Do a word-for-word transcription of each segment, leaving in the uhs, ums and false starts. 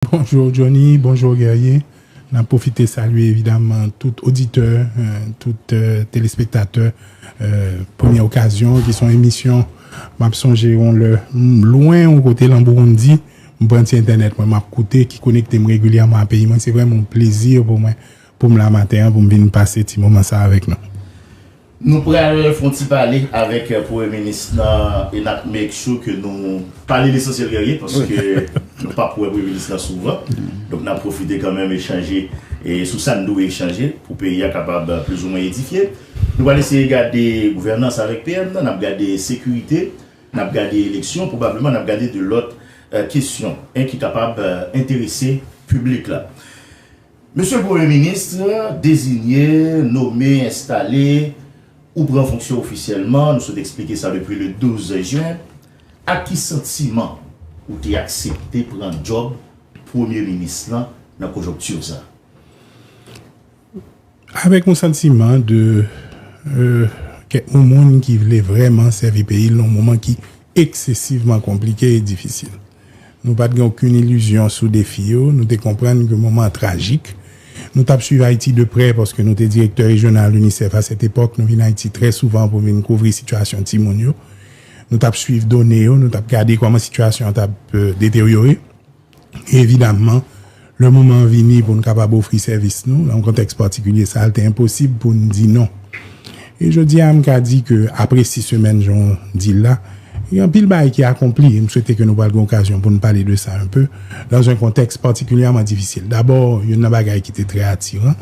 Bonjou Johnny, bonjou Guerrier. N ap pwofite salye evidaman tout oditè, euh, tout euh, telespektatè euh, Premyè Okazyon, ki se yon emisyon m ap sonje yon lè m lwen yon kote lan Burundi, m pran ti entènèt mwen, m ap koute, ki konekte m regilyèman a peyi mwen. Se vrèman yon plezi pou mwen pou m la maten an, pou m vin pase ti moman sa avèk nou. Nou pral fè yon ti pale avèk Premye Minis lan e n ap make sure ke nou pale lesansyèl Guerrier, paske nou p ap wè Premye Minis lan souvan. Donk n ap pwofite kanmenm echanje e sou sa n dwe echanje pou peyi a kapab plizoumwen edifye. Nou pral eseye gade gouvènans avèk P M nan, n ap gade sekirite, n ap gade eleksyon, pwobableman n ap gade de lòt kesyon en ki kapab enterese piblik la. Mesye Premye Minis, dezinye, nome, enstale, ou pran fonksyon ofisyèlman, nou sot eksplike sa depi le douz jen. Ak ki santiman ou te aksepte pran djòb Premye Minis lan nan konjonkti sa? Avèk yon santiman de euh, kèk yon moun ki vle vrèman sèvi peyi l nan yon moman ki eksesivman konplike e difisil. Nou pa t gen okenn ilizyon sou defi yo, nou te konprann ke moman an trajik. Nou t ap swiv Ayiti de prè paske nou te direktè rejyonal UNICEF a sèt epòk, nou vin Ayiti trè souvan pou vin kouvri sitiyasyon timoun yo. Nou t ap swiv done yo, nou t ap gade kòman sitiyasyon an t ap euh, deteryore. E evidaman, lè moman an vini pou n kapab ofri sèvis nou, nan yon kontèks patikilye sa a, l te enposib pou n di non. E jodi a, m ka di ke apre sis semèn, jan w di l la, gen anpil bagay ki akonpli. E m swete ke nou pral gen okazyon pou n pale de sa un peu, dans un contexte particulièrement difficile. Dabò, youn nan bagay ki te trè atiran,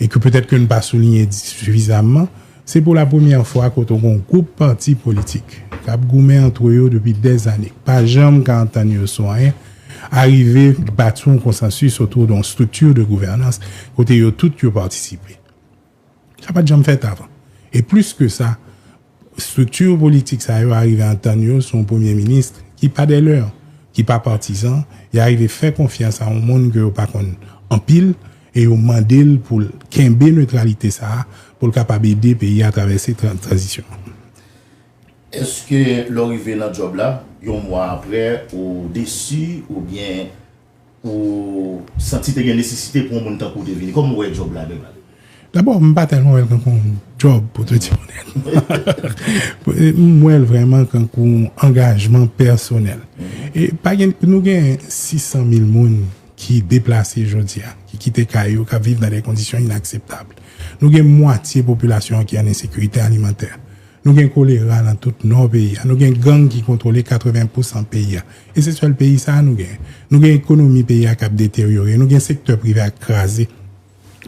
e ke petèt ke n pa souliyen sifizamman, se pou la premyè fwa kote w gen yon gwoup pati politik k ap goumen antre yo depi dèzane, k pa janm ka antann yo sou anyen, arive bati yon konsansis otou de yon strikti de gouvènans kote yo tout yo patisipe. Sa pa t janm fèt avan. E plis ke sa, strikti politik sa yo arive antann yo sou yon premye minis ki pa dè lè, ki pa patizan, y arive fè konfyans a yon moun ke yo pa konn anpil, e yo mande l pou l kenbe netralite sa a, pou l kapab ede peyi a travèse tran- tranzisyon an. Èske lè w rive nan djòb la, yon mwa apre, ou desi oubyen ou santi te gen nesesite pou yon moun tankou w te vini? Kòman w wè djòb la, Bèbal? Dabò, m pa tèlman wè l kankou yon djòb, pou te di onèt. M wè l vrèman kankou yon angajman pèsonèl. E pa gen, nou gen sis san mil moun ki deplase jodi a, ki kite kay yo, k ap viv nan de kondisyon inakseptab. Nou gen mwatye popilasyon an ki an ensekirite alimantè. Nou gen kolera nan tout nò peyi a. Nou gen gang ki kontwole katreven pousan peyi a. E se sèl peyi sa a nou gen. Nou gen ekonomi peyi a k ap deteryore. Nou gen sektè prive a k kraze.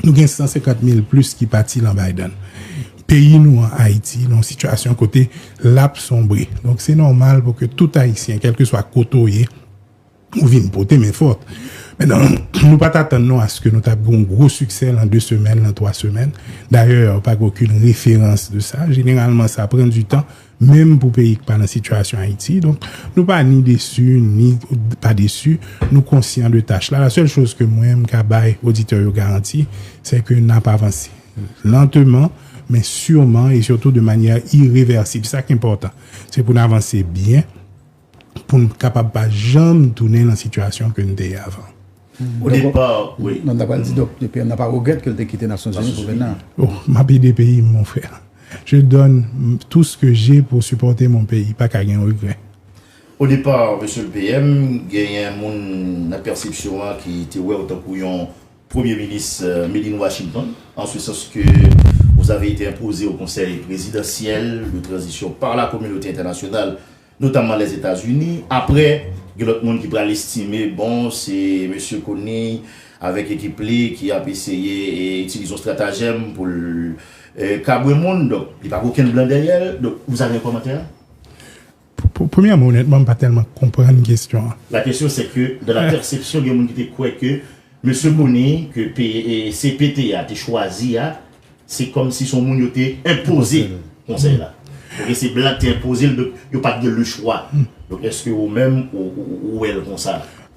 Nou gen san senkant mil plis ki pati lan Biden. Peyi nou an, Ayiti, nan yon sitiyasyon kote l ap sonbre. Donk, se nòmal pou ke tout Ayisyen, kèlkeswa kote w ye, ou vin pote men fòt. Mentnan, nou pa t atann nou aske nou t ap gen yon gwo siksè lan de semèn, lan twa semèn. Dayè, pa gen okenn referans de sa. Jeneralman, sa pran di tan, menm pou peyi ki pa nan sitiyasyon Ayiti. Donk, nou pa ni desi, ni pa desi. Nou konsyan de tach la. La sèl choz ke mwen, m ka bay oditè yo garanti, se ke n ap avanse. Lanteman, men siman, e sitou de manyè irevèsib. Sa ki enpòtan, se pou n avanse byen, pou n kapab pa janm tounen nan sitiyasyon ke n te ye avan. O depa, wi. Non, n ta pral di, donk, P M nan pa regrèt ke l te kite Nasyonzini pou vin la. Oh, m ap ede peyi m, mon frè. Je donne tout ce que j'ai pour supporter mon pays. Pa ka gen regrè. O depa, Mesye le P M, genyen moun nan pèsepsyon an ki te wè w tankou yon Premye Minis euh, Made in Washington, en ce sens que vous avez été imposé au Conseil présidentiel de transition par la communauté internationale, notamment les États-Unis. Après, gen lòt moun ki pral estime, bon, se Mesye Conille avèk ekip li ki ap eseye e itilize yon stratajèm pou l euh, kabwe moun, donk li pa gen okenn blan dèyè l. Donk, vous avez un commentaire? Pou- pou- Premyèman, onètman, m pa tèlman konprann kesyon an. La question c'est que dans la perception, gen moun ki te kwè ke Mesye Conille, ke P- e, C P T a te chwazi a, se kòmsi se yon moun yo te enpoze konsèy la. Paske se blan ki te enpoze l, donk yo pa t gen lechwa. Donk èske ou menm ou, ou, ou wè l konsa?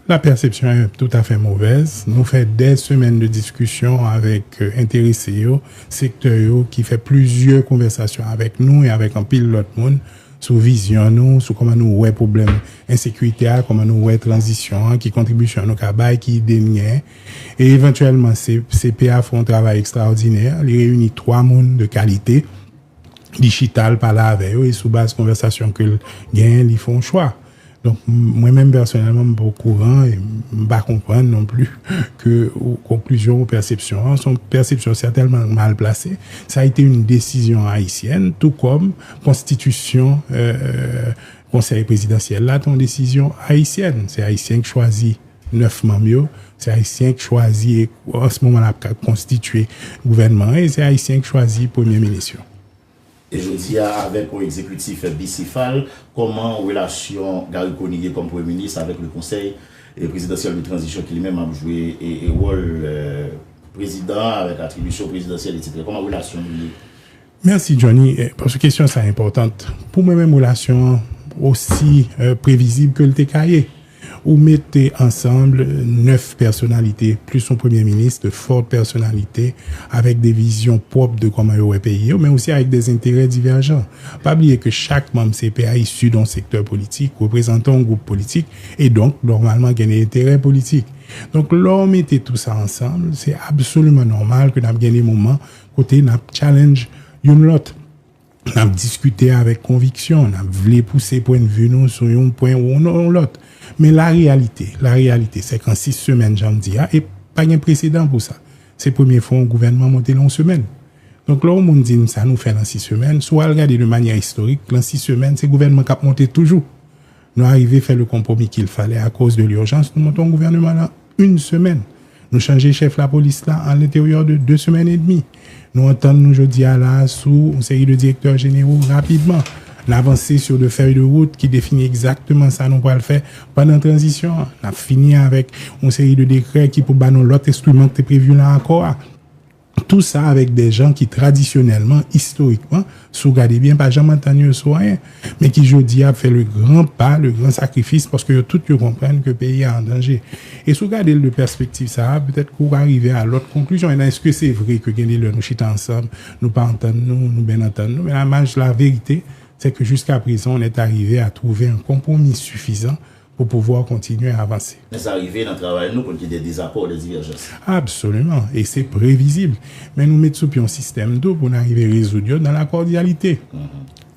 La perception est tout à fait mauvaise. Nou fè des semaines de discussion avec euh, enterese yo, sektè yo, ki fè plizyè konvèsasyon avèk nou e avèk anpil lòt moun sou vizyon nou, sou kòman nou wè pwoblèm ensekirite a, kòman nou wè tranzisyon an, ki kontribisyon nou ka bay, ki ide n genyen. E evantyèlman, se, C P A fè yon travay ekstraòdinè. Li reyini twa moun de kalite. Li chita, l pale avè yo, e sou baz konvèsasyon ke l genyen, li fè yon chwa. Donk, m- mwen menm pèsonèlman, m pa okouran, e m pa konprann non pli ke ou- konklizyon ou pèsepsyon an, se yon pèsepsyon sètènman mal plase. Ça a été une décision haïtienne, tout comme konstitisyon euh, konsèy prezidansyèl la, te yon desizyon ayisyèn. Se Ayisyen ki chwazi nèf manm yo, se Ayisyen ki chwazi, e an se moman la ap ka konstitye gouvènman an, e se Ayisyen ki chwazi premye minis yo. E jodi a, avèk yon egzekitif bicéphale, kòman relasyon Garry Conille kòm premye minis avèk le konsèy e prezidansyèl de tranzisyon ki li menm ap jwe e, e wòl euh, prezidan avèk atribisyon prezidansyèl, etsetera. Kòman relasyon nou ye? Mèsi Johnny, eh, paske kesyon sa enpòtan. Pou mwen menm, relasyon an osi eh, previzib ke l te ka ye. Ou mete ansanm nèf pèsonalite, plis yon premye minis, de fòt pèsonalite, avèk de vizyon pwòp de kòman yo wè peyi yo, men osi avèk de enterè divèjan. Pa bliye ke chak manm C P A isi de yon sektè politik, reprezante yon gwoup politik, e donk, nòmalman, gen de enterè politik. Donk, lè w mete tou sa ansanm, se absoliman nòmal ke n ap gen de moman kote n ap challenge youn lòt. N ap diskite avèk konviksyon, n ap vle pouse pwennvi nou sou yon pwen ou yon lòt. Men la reyalite, la reyalite, se ke an sis semèn, jan m di a, e pa gen presedan pou sa. Se premye fwa yon gouvènman monte nan yon semèn. Donk, lè yon moun di m sa nou fè nan sis semèn, si w al gade de manyè istorik, nan sis semèn, se gouvènman k ap monte toujou. Nou arive fè le konpwomi qu'il fallait à cause de l'urgence, nou monte yon gouvènman nan yon semèn. Nou chanje chèf lapolis la à l'intérieur de deux semaines et demie. Nou antann nou jodi a la sou yon seri de direktè jenewo rapidman. N avanse sur de fèy de wout ki defini egzakteman sa nou pral fè pandan tranzisyon an. N ap fini avèk yon seri de dekrè ki pou ba nou lòt enstriman ki te previ nan akò a. Tou sa avèk de jan ki tradisyonèlman, istorikman, si w gade byen, pa janm antann yo sou anyen, men ki jodi a ap fè le gran pa, le gran sakrifis, paske yo tout yo konprann ke peyi a an danje. E si w gade l de pèspektiv sa a, petèt ke w ka rive a lòt konklizyon. Enan, èske se vre ke gen de lè nou chita ansanm, nou pa antann nou, nou byen antann nou? Men la maj la verite, se ke jiska prezan, on est arrivé à trouver un compromis suffisant pour pouvoir continuer à avancer. Men sa rive nan travay nou pou n kite dezakò, de divèjans. Absoliman, e se previzib. Men nou met sou pye yon sistèm tou pou n arive rezoud yo nan la kòdyalite.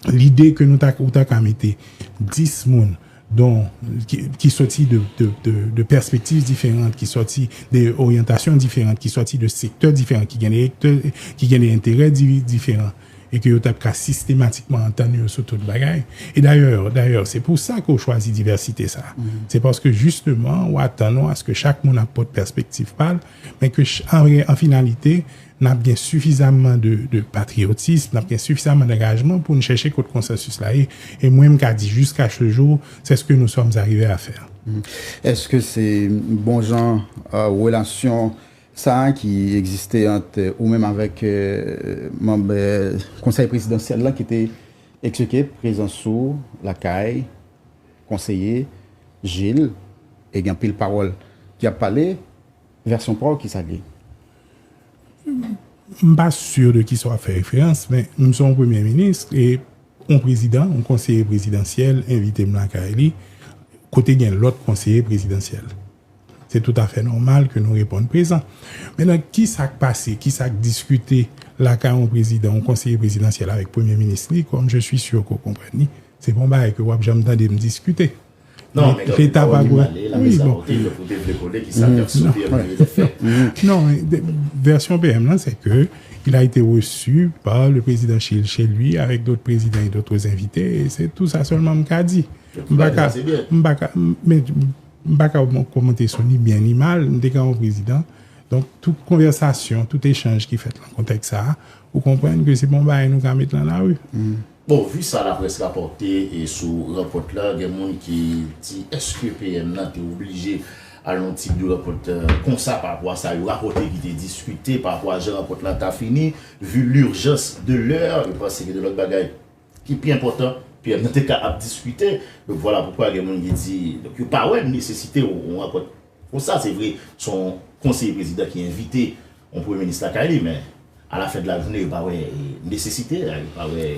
Lide ke nou ta, ou ta ka mete dis moun don ki, ki soti de, de, de, de pèspektiv diferan, ki soti de oryantasyon diferan, ki soti de sektè diferan, ki gen de, ki gen de enterè di, diferan. E ke yo t ap ka sistematikman antann yo sou tout bagay. E dayè, dayè, se pou sa ke w chwazi divèsite sa. Se paske jisteman, w atann ou aske chak moun ap pot pèspektiv pa l, men ke an, an finalite, n ap gen sifizaman de, de patriyotism, n ap gen sifizaman dangajman pou n chèche kot konsansis la ye. E mwen, m ka di, jusqu'à ce jour, c'est ce que nous sommes arrivés à faire. Èske se bon jan relasyon sa a ki egziste ant ou menm avèk manm konsèy prezidansyèl la ki te eksplike prezans ou lakay konseye Gilles e gen anpil pawòl ki ap pale, vèsyon pa w ki sa l ye? M pa si de kisa w ap fè referans, men m se yon premye minis e yon prezidan, yon konseye prezidansyèl envite m lakay li kote gen lòt konseye prezidansyèl. Se toutafè nòmal ke nou reponn prezan. Mentnan, kisa k pase, kisa k diskite lakay yon prezidan, yon konseye prezidansyèl avèk premye minis li, comme je suis sûr ke w konprann li, se pa yon bagay ke w ap janm tande m diskite. Non, men Leta pa goumen. Wi, bon. Non, vèsyon P M nan, se ke il a été reçu par le président Gilles chez lui avec d'autres présidents et d'autres invités, et c'est tout ça seulement m ka di. M pa ka, m pa ka, men m pa ka kòmante sou ni byen ni mal, m te ka yon prezidan. Donk, tout konvèsasyon, tout echanj ki fèt nan kontèks sa a, ou konprann ke se pa yon bagay nou ka met nan lari. Bon, vi sa laprès rapòte e sou rankont la, gen moun ki di èske P M nan te oblije al nan yon tip de rankont konsa parapò a sa yo rapòte ki te diskite, parapò a jan rankont la ta fini, vu l'urgence de l'heure, yo panse gen de lòt bagay ki pi enpòtan P M nan te ka ap diskite. Donk, vwala poukwa gen moun ki di, donk, yo pa wè nesesite yon rankont konsa. Se vre, se yon konseye prezidan ki envite yon premye minis lakay li, men a la fen de la jounen, yo pa wè nesesite a, yo pa wè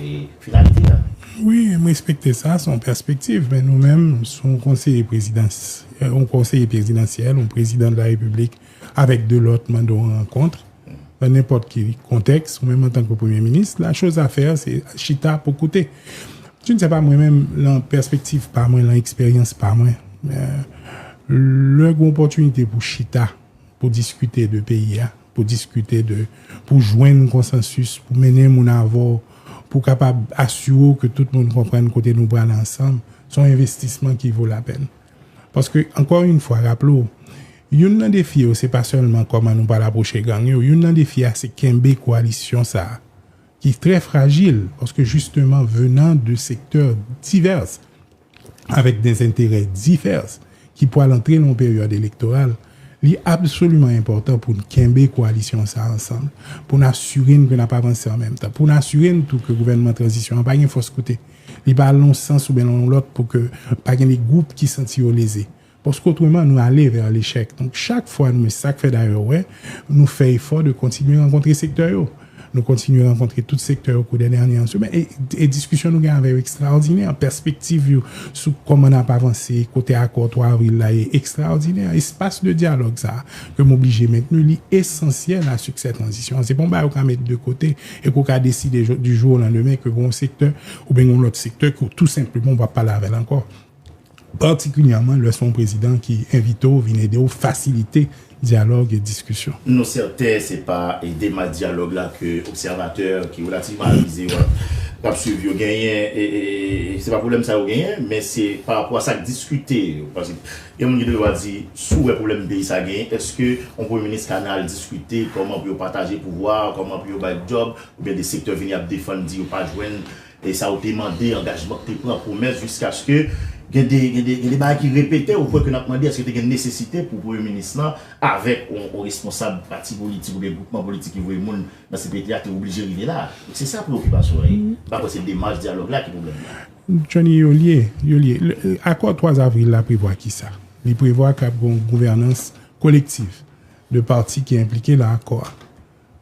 finalite a. Wi, m respekte sa, se yon pèspektiv, men nou menm, se yon konseye prezidans-, yon konseye prezidansyèl, yon prezidan de la repiblik, avèk de lòt mande yon rankont, nan nenpòt ki kontèks, ou menm antanke premye minis, la chose à faire, se chita pou koute. Je ne sais pas, mwen menm, lan pèspektiv pa mwen, lan eksperyans pa mwen, euh, lè gen opòtinite pou chita, pou diskite de peyi a, pou diskite de, pou jwenn konsansis, pou mennen moun avè w, pou kapab asire w ke tout moun konprann kote nou prale ansanm, se yon envestisman ki vo lapèn. Paske, encore une fois, raple w, youn nan defi yo, se pa sèlman kòman nou pral apwoche gang yo, youn nan defi a, se kenbe kowalisyon sa a, ki trè frajil, paske jisteman, venan de sektè divès, avèk des enterè divès, ki pral antre nan yon peryòd elektoral, li absoliman enpòtan pou n kenbe kowalisyon sa a ansanm, pou n asire n ke n ap avanse an menm tan, pou n asire n tou ke gouvènman tranzisyon an pa gen fòs koute, li pa al nan yon sans oubyen nan yon lòt pou ke pa gen de gwoup ki santi yo leze. Paske otreman, nou ale vè lechèk. Donk, chak fwa nou, e sa k fè dayè, wè, nou fè efò de kontinye rankontre sektè yo. Nou kontinye rankontre tout sektè yo kou dè dènye semèn. E, e diskisyon nou gen avè yo ekstraòdinè. Pèspektiv yo sou kòman n ap avanse, kote akò twa avril la ye, ekstraòdinè. Espas de dyalòg sa a, ke m oblije mentni, li esansyèl a siksè tranzisyon an. Se pa yon bagay ou ka met de kote e ke w ka deside jou, du jour au lendemain ke yon sektè oubyen yon lòt sektè ke w tou senpleman w p ap pale avè l ankò. Patikilyèman lè se yon prezidan ki envite w, vin ede w fasilite dyalòg e diskisyon. Nou sèten se pa, e, dema dyalòg la ke obsèvatè ki relativman avize yo k ap swiv yo genyen, e, e, e, se pa pwoblèm sa yo genyen, men se pa rapò a sa k diskite. Paske gen moun ki te dwa di, si w wè pwoblèm peyi sa genyen, èske yon premye minis ka nan al diskite kòman pou yo pataje pouvwa, kòman pou yo bay djòb, oubyen de sektè vini ap defann, di yo pa jwenn e sa yo te mande, angajman ki te pran, pwomès, jiskaske gen de, gen de, gen de bagay ki repete, ou kwè ke n ap mande, èske te gen nesesite pou premye minis lan, avèk yon, yon responsab pati politik oubyen gwoupman politik ki voye moun nan C P T a, te oblije rive la? Se sa preyokipasyon an ye. M pa kwè se demach dyalòg la ki pwoblèm nan. Johnny, yo lye, yo lye. Le, akò twa avril la prevwa ki sa? Li prevwa k ap gen yon gouvènans kolektif de pati ki enplike nan akò a.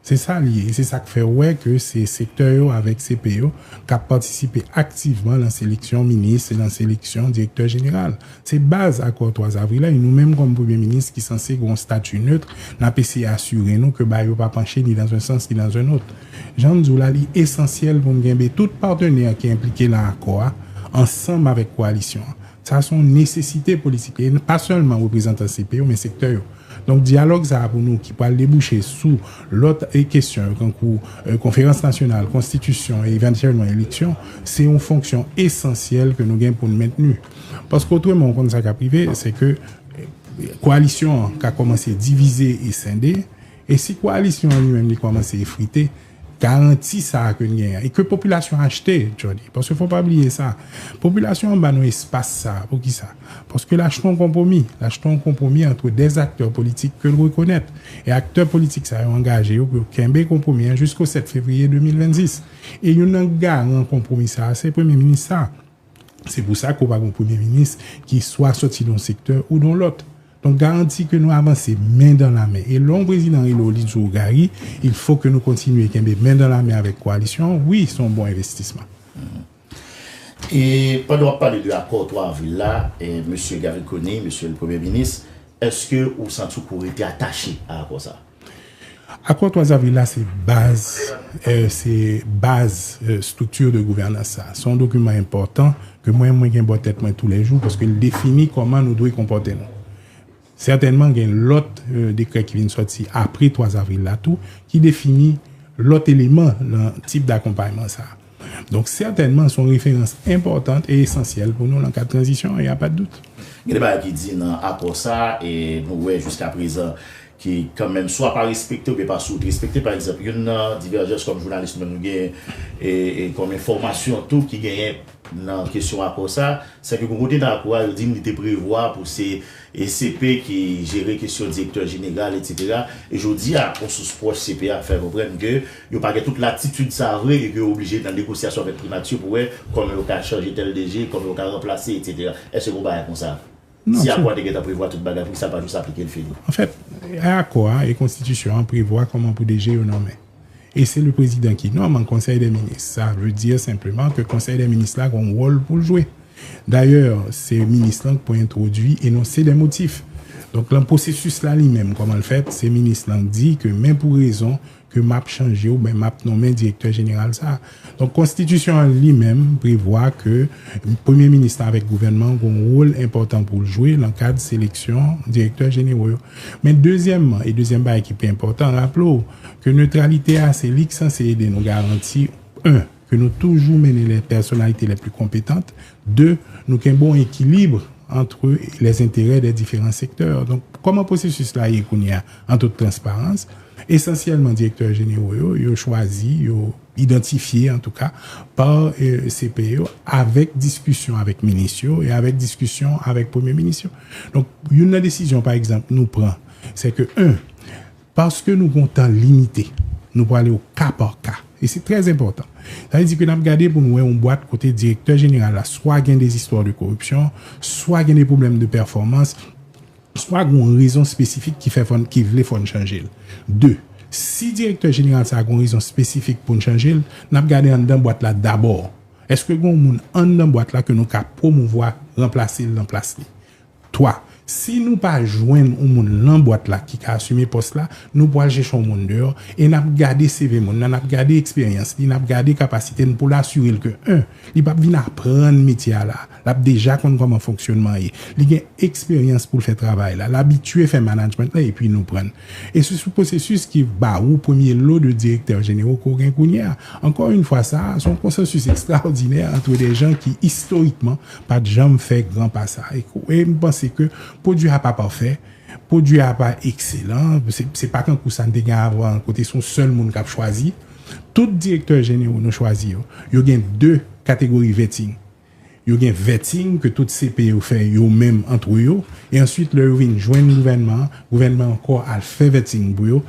Se sa l ye, e se sa k fè w wè ke se sektè yo avèk C P yo k ap patisipe aktivman nan seleksyon minis e nan seleksyon direktè jeneral. Se baz akò twa avril la, e nou menm kòm premye minis ki sanse gen yon stati nèt, n ap eseye asire nou ke bagay yo pa panche ni dans un sens ni dans un autre. Jan m di w la, li esansyèl pou n kenbe tout patnè ki enplike nan akò a ansanm avèk kowalisyon an. Sa se yon nesesite politik, e pa sèlman reprezantan C P yo, men sektè yo. Donk, dyalòg sa a pou nou ki pral debouche sou lòt, e, kesyon yo, kankou, e, konferans nasyonal, konstitisyon e evantyèlman eleksyon, se yon fonksyon esansyèl ke nou gen pou n mentni. Paske otreman, ou konn sa k ap rive, se ke, e, kowalisyon an ka kòmanse divize e sende, e si kowalisyon an li menm li kòmanse efrite, garanti sa a ke n genyen an, e ke popilasyon an achte, Jody. Paske fò pa bliye sa. Popilasyon an ba nou espas sa a. Poukisa? Paske l achte yon konpwomi. L achte yon konpwomi ant de aktè politik ke l rekonèt. E aktè politik sa yo angaje yo pou yo kenbe konpwomi an jisko sèt fevriye de mil vennsis. E youn nan garan konpwomi sa a, se premye minis sa a. Se pou sa ke w pa gen yon premye minis ki swa sòti nan yon sektè ou nan yon lòt. Donk, garanti ke nou avanse men dan la men. E lè yon prezidan rele w, li di w, Gary, il faut que nou kontinye kenbe men dan la men avèk kowalisyon an, wi, se yon bon envestisman. E pandan w ap pale de akò twa avril la, e, mesye Garry Conille, mesye le premye minis, èske ou santi w ke w rete atache a akò sa a? Akò twa avril la se baz, e, se baz, e, strikti de gouvènans sa. Se yon dokiman enpòtan ke mwen, mwen gen bò tèt mwen toulejou paske l defini kòman nou dwe konpòte nou. Sètènman, gen lòt, e, dekrè ki vin sòti apre twa avril la tou, ki defini lòt eleman nan tip dakonpayman sa. Donk, sètènman, se yon referans enpòtan e esansyèl pou nou nan kad tranzisyon an, y a pas de doute. Gen de bagay ki di nan akò sa, e nou wè jiskaprezan, ki kanmenm swa pa respekte oubyen pa sot respekte. Pa egzanp, youn nan divèjans kòm jounalis nou menm nou gen, e, e kòm enfòmasyon tou ki genyen nan kesyon akò sa, se ke gon kote nan akò a, yo di n li te prevwa pou se, e, C P ki jere kesyon direktè jeneral, etsetera. E jodi a, yon sous pwòch C P a fè konprann ke yo pa gen tout latitid sa vre e ke yo oblije nan negosyasyon avèk primati pou wè kòman yo ka chanje tèl D G, kòman yo ka ranplase, etsetera. Èske gon bagay konsa? Si akò a te gentan prevwa tout bagay, poukisa l pa jis aplike l fini? Anfèt, akò a e konstitisyon an prevwa kòman pou D G yo nonmen. E se le prezidan ki nonm an konsèy dè minis. Sa vle di senpleman ke konsèy dè minis la gen yon wòl pou l jwe. Dayè, se minis lan ki pou entwodui enonse dè motif. Donk, lan pwosesis la li menm, kòman l fèt, se minis lan ki di ke men pou rezon ke m ap chanje oubyen m ap nonmen direktè jeneral sa. Donk, konstitisyon an li menm prevwa ke premye minis lan avèk gouvènman an gen yon wòl enpòtan pou l jwe lan kad seleksyon direktè jenerò yo. Men dezyèmman, e dezyèm bagay ki pi enpòtan, raple w ke netralite a, se li ki sanse ede nou garanti, en, ke nou toujou mennen les personnalités les plus compétentes, de, nou kenbe yon ekilib entre les intérêts des différents secteurs. Donk, kòman pwosesis la ye kounye a, an tout transparans, esansyèlman direktè jenerò yo, yo chwazi, yo idantifye, antouka, pa, eh, C P yo, avèk diskisyon avèk minis yo e avèk diskisyon avèk premye minis yo. Donk, youn nan desizyon, pa egzanp, nou pran, se ke, en, paske nou gen yon tan limite, nou pral ale o ka pa ka. E se trè enpòtan. Sa vle di ke n ap gade pou n wè yon bwat kote direktè jeneral la swa gen de zistwa de koripsyon, swa gen de pwoblèm de pèfòmans, swa gen yon rezon espesifik ki fè fò n, ki vle fò n chanje l. De, si direktè jeneral sa a gen yon rezon espesifik pou n chanje l, n ap gade anndan bwat la dabò. Èske gen yon moun anndan bwat la ke nou ka pwomouvwa, ranplase l nan plas li? Twa, si nou pa jwenn yon moun lan bwat la ki ka asime pòs la, nou pral chèche yon moun deyò e n ap gade C V moun nan, n ap gade eksperyans li, n ap gade kapasite n pou l asire l ke, en, li p ap vin aprann metye a la. L ap deja konn kòman fonksyònman ye. Li gen eksperyans pou l fè travay la, l abitye fè management la, epi nou pran l. E se sou pwosesis ki ba ou premye lo de direktè jenerò ke w gen kounye a. Encore une fois, sa, se yon konsansis ekstraòdinè entre des gens ki, istorikman, pa t janm fè gran pa sa. E, e m panse ke pwodui a pa pafè, pwodui a pa ekselan, se, se pa tankou sa n te gen avan, kote se yon sèl moun k ap chwazi. Tout direktè jenerò nou chwazi yo, yo gen de kategori vetting. Yo gen vetting ke tout C P yo fè yo menm antre yo, e answit, lè yo vin jwenn gouvènman an, gouvènman an ankò al fè vetting pou yo,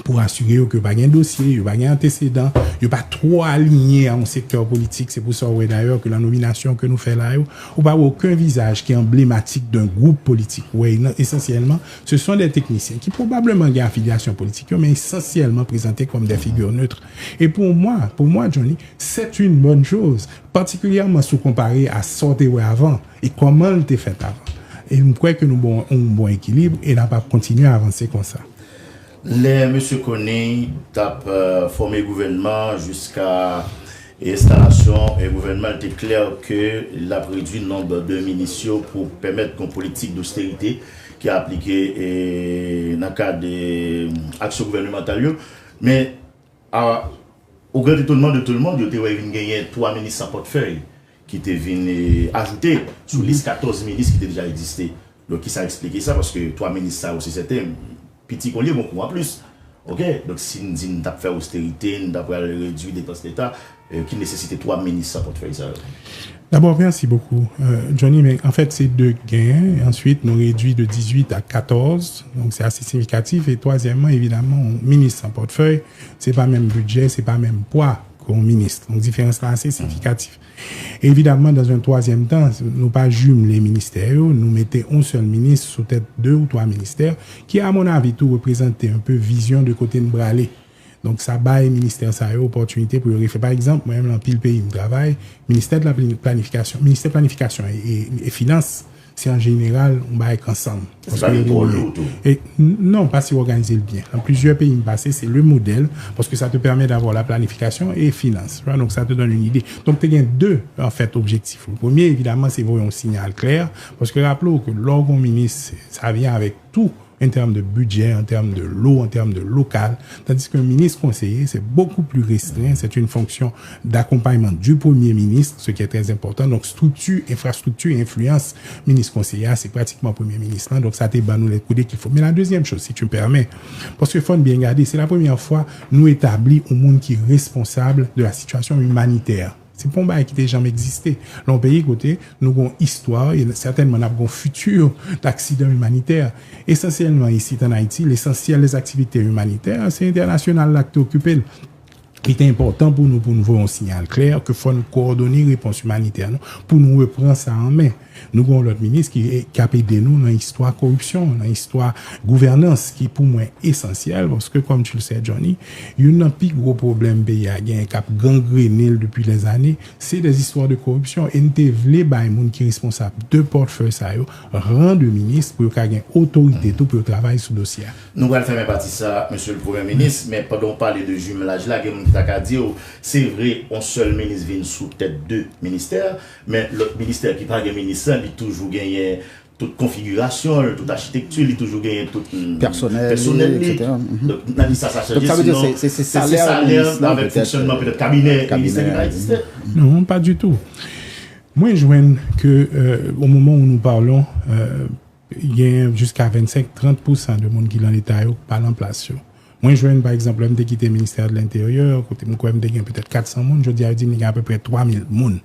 pou asire yo ke yo pa gen dosye, yo pa gen antesedan, yo pa twò aliyen a yon sektè politik. Se pou sa w wè dayè ke lan nominasyon ke nou fè la yo, ou pa wè okenn vizaj ki anblematik d'un groupe politique. Ou wè, esansyèlman, ce sont des techniciens ki pwobableman gen afilyasyon politik yo, men esansyèlman prezante kòm des figures neutres. E pou mwen, pou mwen, Johnny, c'est une bonne chose, patikilyèman si w konpare a sa w te wè avan e kòman l te fèt avan. E m kwè ke nou bon, yon bon ekilib e n ap ap kontinye avanse konsa. Lè mesye Conille t ap, euh, fòme gouvènman jiska enstalasyon, e, gouvènman, li te klè ke l ap redui nonb de minis yo pou pèmèt yon politik dosterite ki aplike, e, nan kad, e, aksyon gouvènemantal yo. Men, a, au grand étonnement de tout le monde, yo te wè vin genyen twa minis san pòtfèy ki te vin, e, ajoute sou lis katòz minis ki te deja egziste. Donk, kisa eksplike sa? Paske twa minis sa yo, se sèten, piti konn ye, gon kou anplis. Oke? Donk, si n di n t ap fè osterite, n t ap pral redui depans Leta, e, ki nesesite twa minis san pòtfèy sa yo? D'abord, merci beaucoup, euh, Johnny. Mais en fait, c'est deux gains. Ensuite, nous réduit de dix-huit à quatorze. Donc, c'est assez significatif. Et troisièmement, évidemment, on minis sans portefeuille, c'est pas même budget, c'est pas même poids qu'un ministre. Donc, différence là assez significative. Evidaman, dans un troisième temps, nou pa jimle ministè yo, nou mete yon sèl minis sou tèt de ou twa ministè, ki, à mon avis, tou reprezante un peu vizyon de kote n prale. Donk, sa bay ministè sa yo opòtinite pou yo refle. Pa egzanp, mwen menm, nan anpil peyi m travay, ministè de la planifikasyon, ministè planifikasyon e, e, e finans, se an jeneral yon bagay k ansanm. Paske yo gen, e, non, paske yo òganize l byen. Nan plizyè peyi m pase, se le modèl, paske sa te pèmèt d'avoir la planification et finance. Right? Donc, ça te donne une idée. Donk, te gen de, an fèt, objektif. Le premye, evidaman, se voye yon siyal klè, paske raple w ke lè w gen yon minis, sa vyen avèk tou, en termes de budget, en termes de lo, en termes de local, tandis qu'un ministre conseiller, c'est beaucoup plus restreint, c'est une fonction d'accompagnement du Premier ministre, ce qui est très important. Donc, structure, infrastructure, influence, minis konseye a, se pratikman premye minis lan. Donk, sa te ban nou les coudées qu'il faut. Men la deuxième chose, si tu me permets, paske fò n byen gade, se la premyè fwa nou etabli yon moun ki responsab de la situation humanitaire. Se pa yon bagay ki te janm egziste. Lan yon peyi kote nou gon istwa, e sètènman n ap gon fiti d'aksidan imanitè. Esansyèlman isit an Ayiti, lesansyèl des activités humanitaires, se entènasyonal la ki te okipe l. Li te enpòtan pou nou, pou nou voye yon siyal klè ke fò n kowòdone repons imanitè nou, pou nou repran sa an men. Nou gen yon lòt minis ki, ki ap ede nou nan istwa koripsyon, nan istwa gouvènans, ki pou mwen esansyèl, paske, kòm tu le sais, Johnny, youn nan pi gwo pwoblèm peyi a genyen, k ap gangrene l depi lèzane, se des histoires de corruption. E n te vle bay moun ki responsab de pòtfèy sa yo ran de minis pou yo ka gen otorite tou pou yo travay sou dosye a. Nou pral fèmen pati sa, Mesye le Premye Minis, men pandan w pale de jimelaj la, gen moun ki ta ka di w, se vre, yon sèl minis vin sou tèt de ministè, men lòt ministè ki pa gen minis lan, li toujou genyen tout konfigirasyon l, tout achitekti, li toujou genyen tout, mm, pèsonèl li, pèsonèl li, etsetera. Mhm. Donk, n a di sa, sa chanje, sinon, se, se salè avèk fonksyònman petèt kabinè ministè ki pa egziste. Non, pas du tout. Mwen jwenn ke, euh, au moment où nous parlons, euh, gen jiska vennsenk, trant pousan de moun ki nan Leta yo pa nan plas yo. Mwen jwenn, pa egzanp, lè m te kite ministè de l'Intérieur, kote m kwè m te gen petèt kat san moun, jodi a yo di m li gen apeprè twa mil moun.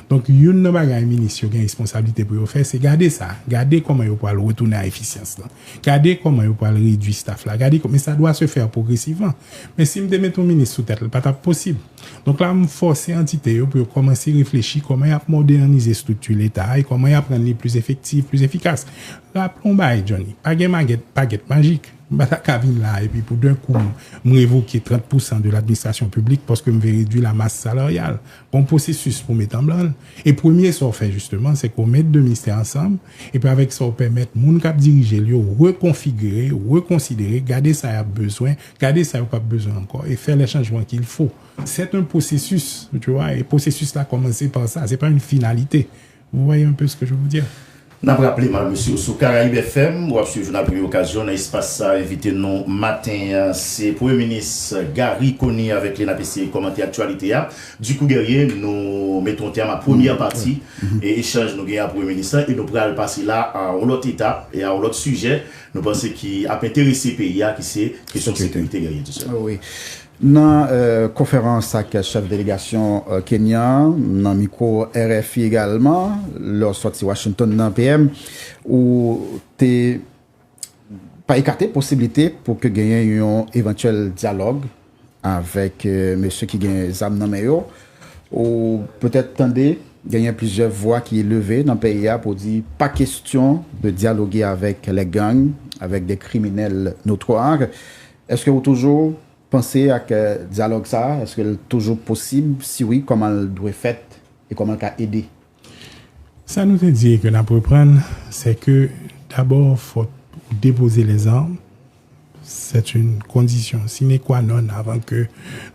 Donk, youn nan bagay minis yo gen responsablite pou yo fè, se gade sa, gade kòman yo pral retounen a efisyans lan, gade kòman yo pral redui staff la, gade kòman, men sa dwa se fè pwogresivman. Men si m te mete yon minis sou tèt, li pa t ap posib. Donk la, m fòse antite yo pou yo kòmanse reflechi kòman y ap modènize estrikti Leta a e kòman y ap rann li pli efektif, pli efikas. Raple yon bagay, Johnny, pa gen magèt, bagèt majik. M pa ta ka vin la epi pou d'un coup, m revoke trant pousan de l'administration publique paske m vle redui la masse salariale. Gon pwosesis pou met an blan l. E premye sa w fè, jisteman, se ke w met de ministè ansanm, epi avèk sa, w pèmèt moun k ap dirije l yo rekonfigire, rekonsidere, gade sa y ap bezwen, gade sa yo p ap bezwen ankò, e fè les changements qu'il faut. C'est un processus, tu vois, e pwosesis la kòmanse pa sa, se pa une finalité. Vous voyez un peu ce que je veux dire? N ap raple, madam, mesye, sou Caraïbes F M, w ap swiv Jounal Premye Okazyon nan espas sa. Envite nou maten an, se Premye Minis Garry Conille avèk li n ap eseye kòmante aktyalite a. Ducou Guerrier, nou mete yon tèm a premyè pati e echanj nou gen a Premye Minis lan, e nou pral pase la a yon lòt etap e a yon lòt sijè nou panse ki ap enterese peyi a, ki se kesyon sekirite, Guerrier, di sè. Wi. Nan, euh, konferans ak chèf delegasyon, euh, Kenya an, nan mikwo R F I egalman, lè w sòti Washington nan P M, ou te pa ekate posiblite pou ke genyen yon evantyèl dyalòg avèk, euh, mesye ki gen zam nan men yo. Ou petèt tande genyen plizyè vwa ki leve nan peyi a pou di pa kesyon de dyaloge avèk les gangs, avec des criminels notoires. Èske ou toujou panse ak, euh, dyalòg sa a? Èske l toujou posib? Si wi, kòman l dwe fèt e kòman l ka ede? Sa nou te di e ke n ap reprann, se ke dabò, fò w depoze lèzam. C'est une condition sine qua non avant que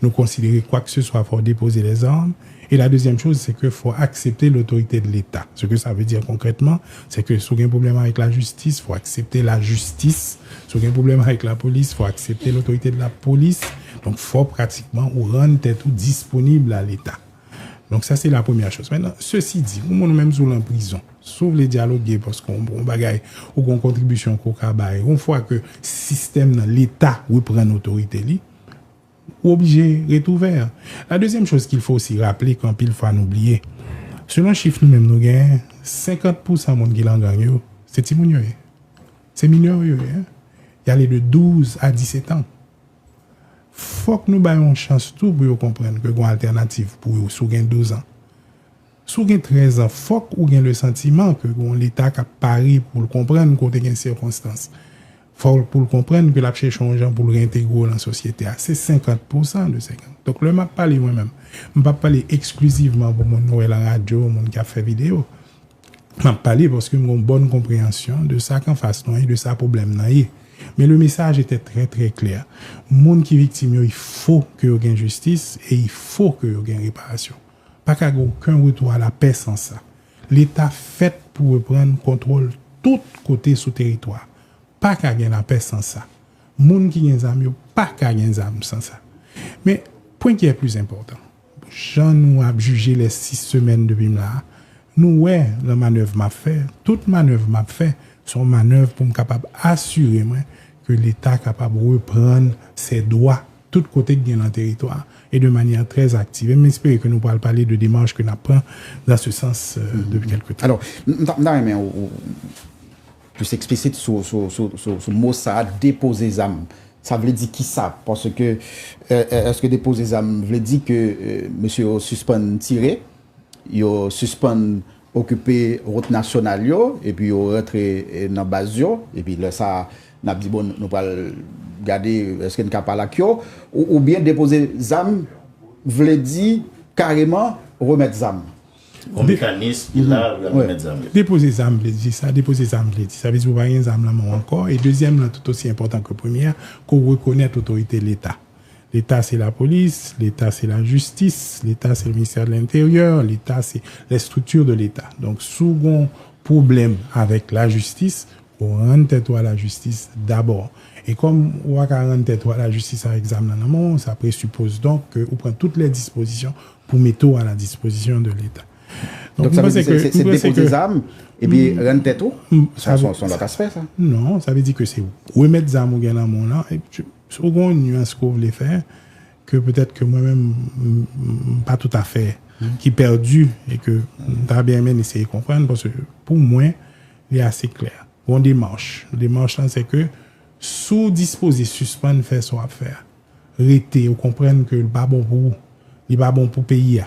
nous considérer quoi que ce soit, fò w depoze lèzam. Et la deuxième chose, c'est que fò w aksepte l'autorité de l'État. Ce que ça veut dire concrètement, c'est que si w gen pwoblèm avèk lajistis, fò w aksepte lajistis. Si w gen pwoblèm avèk lapolis, fò w aksepte l'autorité de la police. Donk, fò pratikman ou rann tèt ou disponib a Leta. Donk, sa se la premyè choz. Mentnan, sesi di, ou menm, ou menm si w nan prizon, si w vle dyaloge paske yon, yon bagay, ou gen yon kontribisyon ke w ka bay, yon fwa ke sistèm nan, Leta reprann otorite li, ou oblije ret ouvè. La deuxième chose qu'il faut aussi rappeler, ke anpil fwa nou bliye, selon chif nou menm nou genyen, senkant pousan moun ki nan gang yo, se timoun yo ye. Se minè yo ye, hein. Y ale de douz a disèt an. Fòk nou bay yon chans tou pou yo konprann ke gen yon altènativ pou yo si w gen douz an. Si w gen trèz an, fòk ou gen le santiman ke gen yon Leta k ap pare pou l konprann ke w te gen sikonstans. Fòk pou l konprann ke l ap chèche yon jan pou l reyentegre w nan sosyete a. Se senkant pousan de senkant. Donk, lè m ap pale mwen menm, m p ap pale eksklizivman pou moun nou wè nan radyo, moun k ap fè videyo. M ap pale paske m gen yon bòn konpreyansyon de sa k anfas nou an e de sa pwoblèm nan ye. Men le message était très, très clair. Moun ki viktim yo, il faut que yo gen jistis e il faut que yo gen reparasyon. Pa ka gen okenn retour à la paix san sa. Leta fèt pou reprann kontwòl tout kote sou teritwa. Pa ka gen lapè san sa. Moun ki gen zam yo pa ka gen zam san sa. Men, pwen ki est plus important, jan nou ap jije les six semaines depi m la a, nou wè nan manèv m ap fè, tout manèv m ap fè, se yon manèv pou m kapab asire mwen ke Leta kapab reprann ses droits tout kote k gen nan teritwa a, e de manière très active. E m espere ke nou pral pale de demach ke n ap pran dans ce sens, euh, depuis quelque temps. Alò, m, m ta, m ta renmen ou, ou plis eksplisit sou, sou, sou, sou, sou mo sa a, depoze zam. Sa vle di kisa? Paske, e, e, èske depoze zam vle di ke, e, mesye yo sispann tire, yo sispann okipe wout nasyonal yo, epi yo rantre, e, nan baz yo, epi lè sa a, n ap di, bon, nou pral gade, èske n ka pale ak yo, ou, oubyen depoze zam vle di kareman remèt zam? Yon mekanis ki la pou y ap remèt zam yo. Depoze zam vle di sa, depoze zam vle di sa, vle di ou pa gen zam nan men w ankò, e dezyèm lan tout osi enpòtan ke premye a, ke w rekonèt otorite Leta. Leta se lapolis, Leta se lajistis, Leta se le ministère de l'Intérieur, Leta se les structures de l'État. Donk, si w gen yon pwoblèm avèk lajistis, ou rann tèt ou a lajistis dabò. E kòm ou pa ka rann tèt ou a lajistis avèk zam nan nan men w, sa presupoze donk ke ou pran tout lè dispozisyon pou mete w a la dispozisyon de Leta. Donk, mwen panse ke, se, se depoze zam, epi rann tèt ou? Sa se yon lòt aspè, sa. Non, sa vle di ke se remèt zam ou gen nan men w lan, e si w gen yon nyans ke w vle fè, ke petèt ke mwen menm, m, m, m pa toutafè, ki pèdi, e ke m ta byen renmen eseye konprann, paske pou mwen, li ase klè. Gon demach. Demach lan, se ke si w dispoze sispann fè sa w ap fè a, rete, ou konprann ke li pa bon pou ou, li pa bon pou peyi a,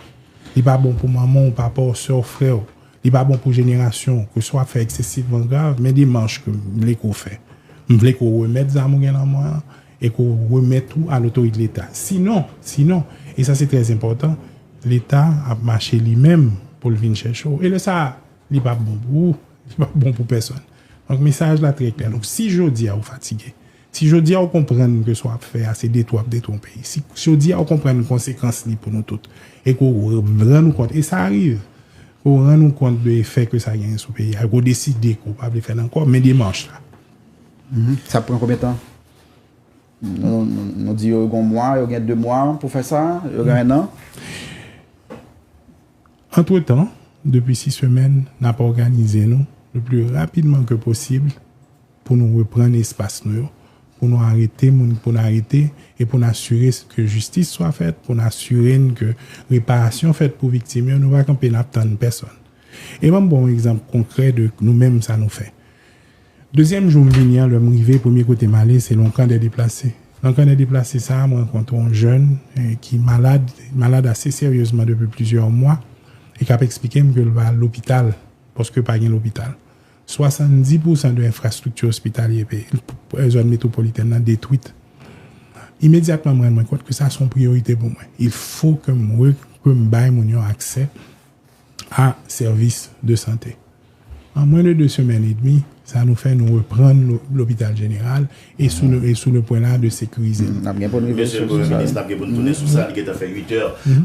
li pa bon pou manman w, papa w, sè w, frè w, li pa bon pou jenerasyon w, ke sa w ap fè eksesivman grav, men demach ke m vle ke w fè. M vle ke w remèt zam ou gen nan men w an, e ke w remèt ou a lotorite Leta. Sinon, sinon, e sa se trè enpòtan, Leta ap mache li menm pou l vin chèche w. E lè sa a, li p ap bon pou ou, li p ap bon pou pèsonn. Donk, mesaj la trè klè. Donk, si jodi a ou fatige, si jodi a ou konprann ke sa w ap fè a, se detwi w ap detwi yon peyi, si jodi a ou konprann konsekans li pou nou tout, e ke w rann ou kont, e sa rive, ke w rann ou kont de efè ke sa genyen sou peyi a, e ke w deside ke w pa vle fè l ankò, men demach la. Mhm. Sa ap pran konbyen tan? Nou, nou, nou di yo gen yon mwa, yo gen de mwa pou fè sa, yo gen en an. Antretan, depi sis semèn, n ap òganize nou le pli rapidman ke posib pou nou reprann espas nou yo, pou nou arete moun pou n arete, e pou n asire ke jistis swa fèt, pou n asire n ke reparasyon fèt pou viktim yo, nou pa kanpe n ap tann pèsonn. E ban m ba w yon egzanp konkrè de nou menm sa nou fè. Dezyèm jou m vini an, lè m rive, premye kote m ale, se nan yon kan dè deplase. Nan kan dè deplase sa a, m rankontre yon jèn, eh, ki malad, malad ase seryezman depi plizyè mwa, e k ap eksplike m ke l va al lopital, paske pa gen lopital. Swasanndis pousan de enfrastrikti ospitalye peyi, eh, zòn metwopolitèn nan detwit. Imedyatman, m rann mwen kont ke sa se yon priyorite pou mwen. Il faut que m re-, que m bay moun yo aksè a sèvis de sante. An mwen de de semèn edmi, sa nou fè, nou reprann lo-, lopital jeneral e sou le, e sou le pwen la de sekirize l. N ap gen pou n rive sou sa. Mesye Premye Minis, n ap gen pou n tounen sou sa. Li gentan fè uit è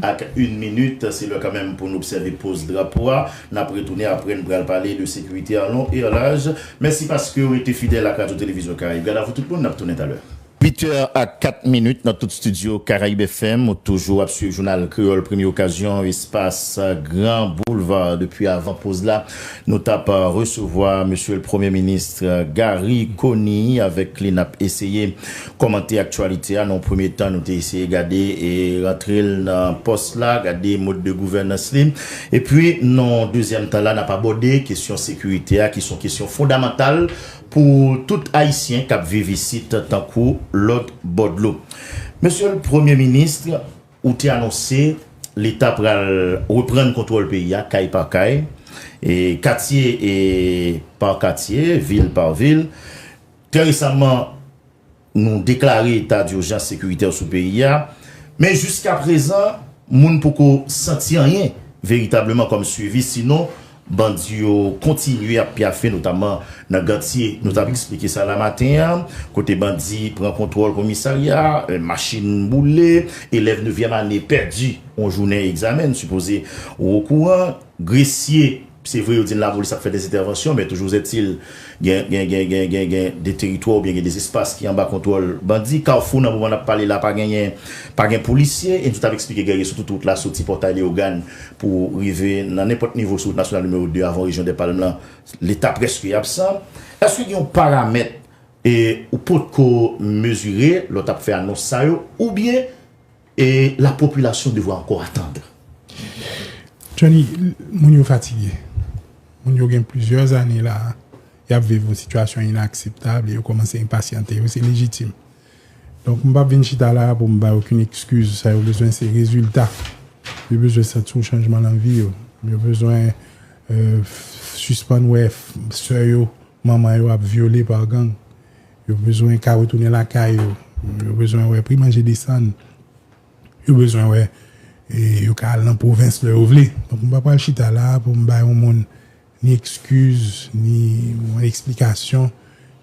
ak yon minit. Se lè kanmenm pou n obsève poz drapo a. N ap retounen apre, n pral pale de sekirite a lon e an laj. Mèsi paske w rete fidèl ak Radyo Televizyon Karayib. Gadavou tout moun, n ap tounen talè. Uit è ak kat minit nan tout estidyo Karayib F M, ou toujou ap swiv jounal kreyòl Premye Okazyon, espas Gran Boulva. Depi avan poz la, nou t ap resevwa mesye le Premye Minis Garry Conille. Avèk li, n ap eseye kòmante aktyalite a. Nan yon premye tan, nou te eseye gade e rantre l nan pòs la, gade mòd de gouvènans li. Epi, nan dezyèm tan la, n ap abòde kesyon sekirite a, ki se yon kesyon fondamantal pou tout Ayisyen k ap viv isit tankou lòt bò dlo. Mesye le Premye Minis, ou te anonse Leta pral reprann kontwòl peyi a, kay pa kay, e katye e pa katye, vil pa vil. Trè resaman, nou deklare eta dijans sekiritè sou peyi a, men jiskaprezan, moun poko santi anyen veritableman kòm swivi, sinon bandi yo kontinye ap pyafe, notamman nan Gantye. Nou t ap eksplike sa la maten an, kote bandi pran kontwòl komisarya, eh, machin boule, elèv nevyèm ane pèdi yon jounen egzamen, n sipoze ou okouran, Gresye, se vre, yo di n lapolis ap fè dèzentèvansyon, men toujou ètil, gen, gen, gen, gen, gen, gen de teritwa oubyen gen de espas ki anba kontwòl bandi. Kafou, nan moman n ap pale la, pa genyen, pa gen polisye. E nou t ap eksplike Guerrier sou tout wout la, soti Pòtay Leyogàn pou rive nan nenpòt nivo sou wout nasyonal nimewo de avan rejyon dè Palm lan, Leta prèske absan. Èske gen yon paramèt, e, ou potko mezire lè w t ap fè anons sa yo, oubyen e lapopilasyon devwa ankò atann? Johnny, moun yo fatige. Moun yo gen plizyè ane la, y ap viv yon sitiyasyon inakseptab e yo kòmanse enpasyante. Yo, se lejitim. Donk, m p ap vin chita la pou m bay okenn ekskiz. Sa yo bezwen, se rezilta. Yo bezwen santi yon chanjman nan vi yo. Yo bezwen euh, sispann wè sè yo, manman yo ap vyole pa gang. Yo bezwen ka retounen lakay yo. Yo bezwen wè pri manje desann. Yo bezwen wè e, yo ka al nan pwovens lè yo vle. Donk, m pa pral chita la pou m bay yon moun ni ekskiz, ni yon eksplikasyon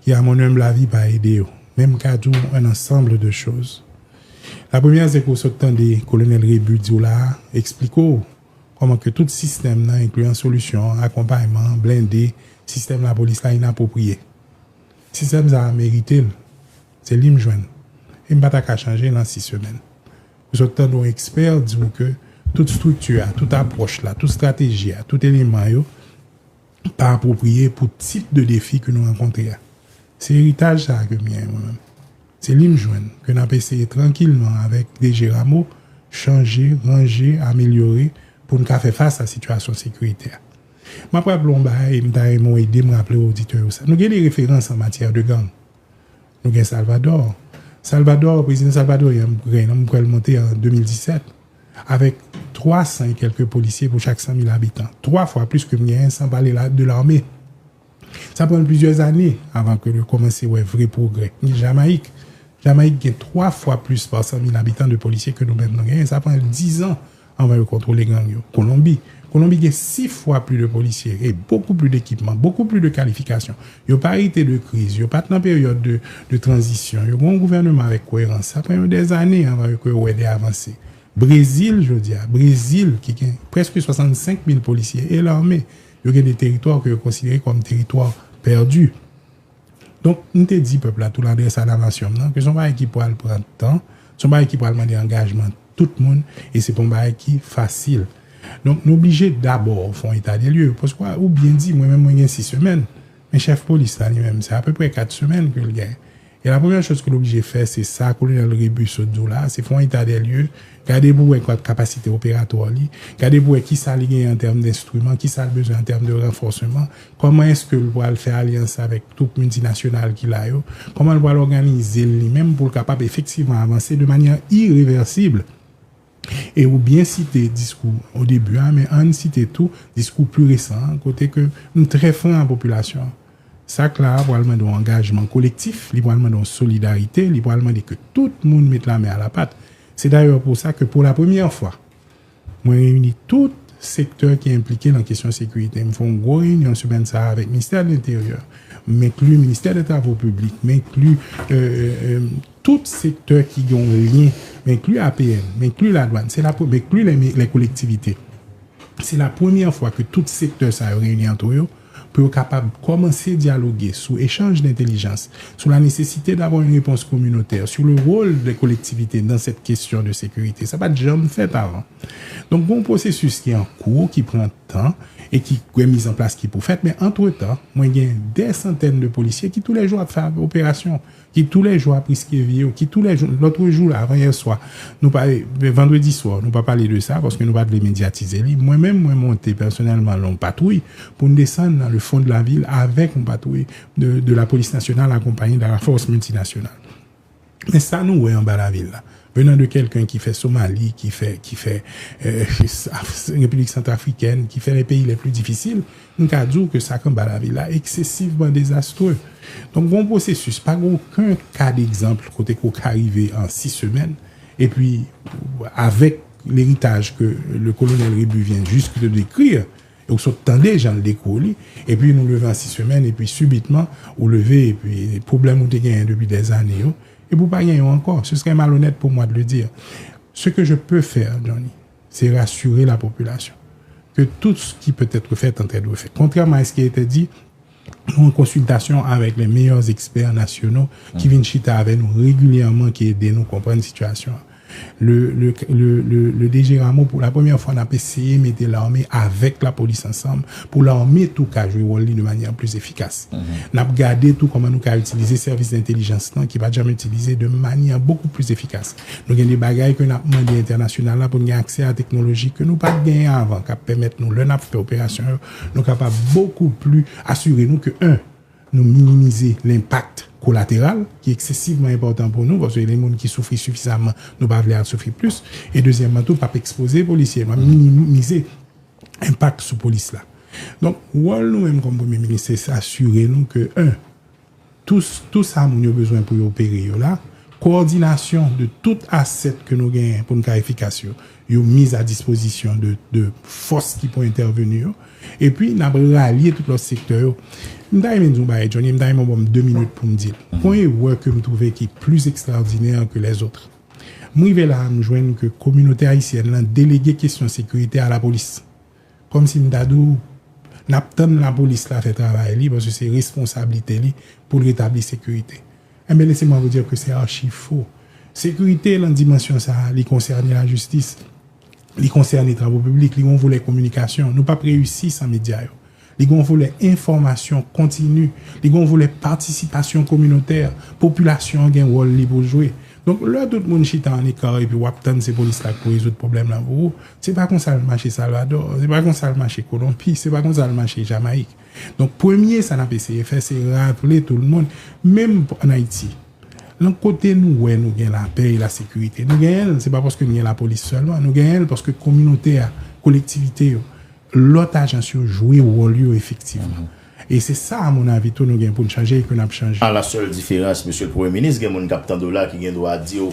ki, à mon humble avis, pa ede yo. Men m ka di w un ensemble de choses. La premyè, se ke w sot tande Kolonèl Rebu di w la, eksplike w kòman ke tout sistèm nan, enkliyan solisyon, akonpayman, blende, sistèm lapolis la inapwopriye. Sistèm sa a merite l. Se li m jwenn. E m pa ta ka chanje l an sis semèn. Ou sot tande yon ekspè di w ke tout estrikti a, tout apwòch la, tout estrateji a, tout eleman yo pa apwopriye pou tip de defi ke nou rankontre a. Se eritaj sa a ke m genyen mwen menm. Se li m jwenn, ke n ap eseye trankilman avèk D G Rameau chanje, ranje, amelyore pou n ka fè fas a sitiyasyon sekirite a. M ap raple yon bagay, m ta renmen w ede m raple oditè yo sa. Nou gen de referans an matyè de gang. Nou gen Salvador. Salvador, prezidan salvadoryen, m kwè l monte an de mil disèt, avèk twa san e kèlke polisye pou chak san mil abitan. Twa fwa plis ke m genyen, san pale la de lame. Sa pran l plizyè zane avan ke yo kòmanse wè vre pwogrè. Gen Jamayik. Jamayik gen twa fwa plis pa san mil abitan de polisye ke nou menm nou genyen. Sa pran l dizan anvan yo kontwole gang yo. Kolonbi. Kolonbi gen sis fwa plis de polisye e bokou plis dekipman, bokou plis de kalifikasyon. Yo pa rete de kriz, yo pa t nan peryòd de, de tranzisyon. Yo gen yon gouvènman avèk koerans. Sa pran yo dèzane anvan yo ke yo wè de avanse. Brezil, jodi a, Brezil, ki gen prèske swasannsenk mil polisye e lame, yo gen de teritwa ke yo konsidere kòm teritwa pèdi. Donk, m te di pèp la tou, ladrès a la nasyon m nan, ke se yon bagay ki pral pran tan, se yon bagay ki pral mande angajman tout moun, e se pa yon bagay ki fasil. Donk, nou oblije dabò fè yon eta de lye, paske ou byen di, mwen menm, mwen gen sis semèn, men chèf polis la, li menm, se apeprè kat semèn ke l gen. E la premyè choz ke l oblije fè, se sa Kolonèl Rebu sot di w la, se fè yon eta de lye, gade pou wè kwa kapasite operatwa li, gade pou wè kisa li genyen an tèm denstriman, kisa l bezwen an tèm de ranfòsman, kòman èske l pral fè alyans avèk twoup miltinasyonal ki la yo, kòman l pral òganize l li menm pou l kapab efektivman avanse de manyè irevèsib. E ou byen site diskou o debi a, men ann site tou diskou pli resan an, kote ke m trè fran a popilasyon an. Sa k la a pral mande yon angajman kolektif, li pral mande yon solidarite, li pral mande ke tout moun met lamen a la pat. Se dayè pou sa ke pou la premyè fwa, mwen reyini tout sektè ki enplike nan kesyon sekirite. M fè yon gwo reyinyon semèn sa a avèk Ministè de Lenteryè, m enkli Ministè de Travo Piblik, m enkli euh, euh, euh, tout sektè ki gen yon lyen, m enkli A P N, m enkli ladwàn, se la, m enkli lè, lè kolektivite. Se la premyè fwa ke tout sektè sa yo reyini antre yo pou yo kapab kòmanse dyaloge sou echanj dentelijans, sou la nesesite davwa yon repons kominotè, sou le rôle des collectivités dans cette question de sécurité. Sa pa t janm fèt avan. Donk, gen yon pwosesis ki an kou, ki pran tan e ki gen mizanplas ki pou fèt, men antretan, mwen gen dè santèn de polisye ki toulèjou ap fè operasyon, ki toulèjou ap riske vi yo, ki toulèjou, lòt jou la, avan yè swa, nou pa, vandredi swa, nou pa pale de sa, paske nou pa t vle medyatize li. Mwen menm, mwen monte pèsonèlman nan yon patwouy pou n desann nan le fond de la ville avèk yon patwouy de, de la polis nasyonal akonpaye de la fòs miltinasyonal. Men sa nou wè anba lavil la, venant de quelqu'un ki fè Somali, ki fè, ki fè euh, Repiblik Santrafrikèn, ki fè les pays les plus difficiles, m ka di w ke sa k anba lavil la eksesivman dezastre. Donk, gen yon pwosesis, pa gen okenn ka degzanp kote ke w ka rive an sis semèn, epi avèk leritaj ke le kolonèl Rebu vient juste de décrire, e w sot tande jan l dekri li, epi nou leve an sis semèn, epi sibitman, ou leve, epi pwoblèm ou te genyen depi dèzane yo, epi w pa genyen yo ankò. Ce serait malhonnête pour moi de le dire. Ce que je peux faire, Johnny, c'est rassurer la population que tout ce qui peut être fait est en train de fait. Contrairement à ce qui a été dit, nou an konsiltasyon avèk les meilleurs experts nationaux ki vin chita avè nou regilyèman, ki ede nou konprann sitiyasyon an. Le, le, le, le, le D G Rameau, pou la premyè fwa, n ap eseye mete lame avèk lapolis ansanm pou lame tou ka jwe wòl li de manyè plis efikas. N ap gade tou kòman nou ka itilize sèvis dentelijans lan ki pa t janm itilize de manyè bokou plis efikas. Nou gen de bagay ke n ap mande entènasyonal la pou n gen aksè a teknoloji ke nou pa t genyen avan, k ap pèmèt nou, lè n ap fè operasyon yo, nou kapab bokou pli asire nou ke, en, nou minimize lenpak kolateral ki eksesivman enpòtan pou nou, paske gen moun ki soufri sifizaman, nou pa vle al soufri plis. E dezyèmman tou, p ap ekspoze polisye, m ap minimize enpak sou polis la. Donk, wòl nou menm kòm premye minis, se asire nou ke, en, tou, tou sa moun yo bezwen pou yo opere yo la, kowòdinasyon de tout asèt ke nou genyen pou n ka efikas yo, yo miz a dispozisyon de, de fòs ki pou entèveni yo. Epi, n ap ralye tout lòt sektè yo. M ta renmen di yon bagay, Johnny, m ta renmen w ban m de minit pou m di l. Gon erè ke m twouve ki plis ekstraòdinè ke lèzòt. M rive la a, m jwenn ke kominote ayisyèn lan delege kesyon sekirite a lapolis. Kòmsi m ta di w, n ap tann lapolis la fè travay li, paske se responsablite li pou l retabli sekirite. Enben, laissez-moi vous dire que c'est archi faux. Sekirite lan dimansyon sa a, li konsène lajistis, li konsène travo piblik, li gon volè kominikasyon. Nou p ap reyisi san medya yo. Li gon volè enfòmasyon kontini, li gon volè patisipasyon kominotè, popilasyon an gen wòl li pou l jwe. Donk, lè tout moun chita an eka epi w ap tann se polis la k pou rezoud pwoblèm lan pou ou, se pa konsa l mache Salvadò, se pa konsa l mache Kolonbi, se pa konsa l mache Jamayik. Donk, premye sa n ap eseye fè, se raple tout moun, menm ann Ayiti, lan kote nou wè nou gen lapè e lasekirite, nou genyen l, se pa paske nou gen lapolis sèlman, nou genyen l paske kominote a, kolektivite yo, lòt ajans yo jwe wòl yo efektivman. E se sa, a mon avi, tou nou gen pou n chanje e ke n ap chanje. À la seule différence, Monsieur le Premier ministre, gen moun k ap tande w la ki gen dwa di w,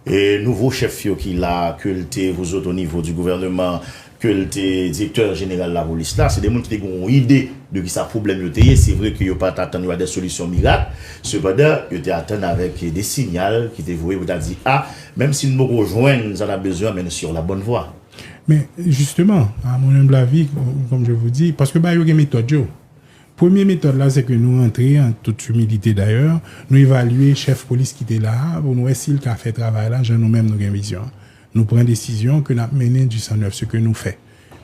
e nouvo chèf yo ki la, ke l te, vous autres, au niveau du gouvernement, ke l te direktè jeneral lapolis la, se de moun ki te gen yon ide de kisa pwoblèm yo te ye. Se vre ke yo pa t atann yo a de solisyon mirak, sepandan, yo te atann avèk de sinyal ki te voye pou ta di, a, menm si n poko jwenn sa n ap bezwen, men n sur la bonne voie. Men, jisteman, a mon humble avis, comme je vous dis, paske ba yo gen metòd yo. Premye metòd la, se ke nou rantre, an tout imilite dayè, nou evalye chèf polis ki te la a, pou nou wè si l ka fè travay la, jan nou menm nou gen vizyon an. Nou pran desizyon ke n ap mennen du sang neuf, se ke nou fè.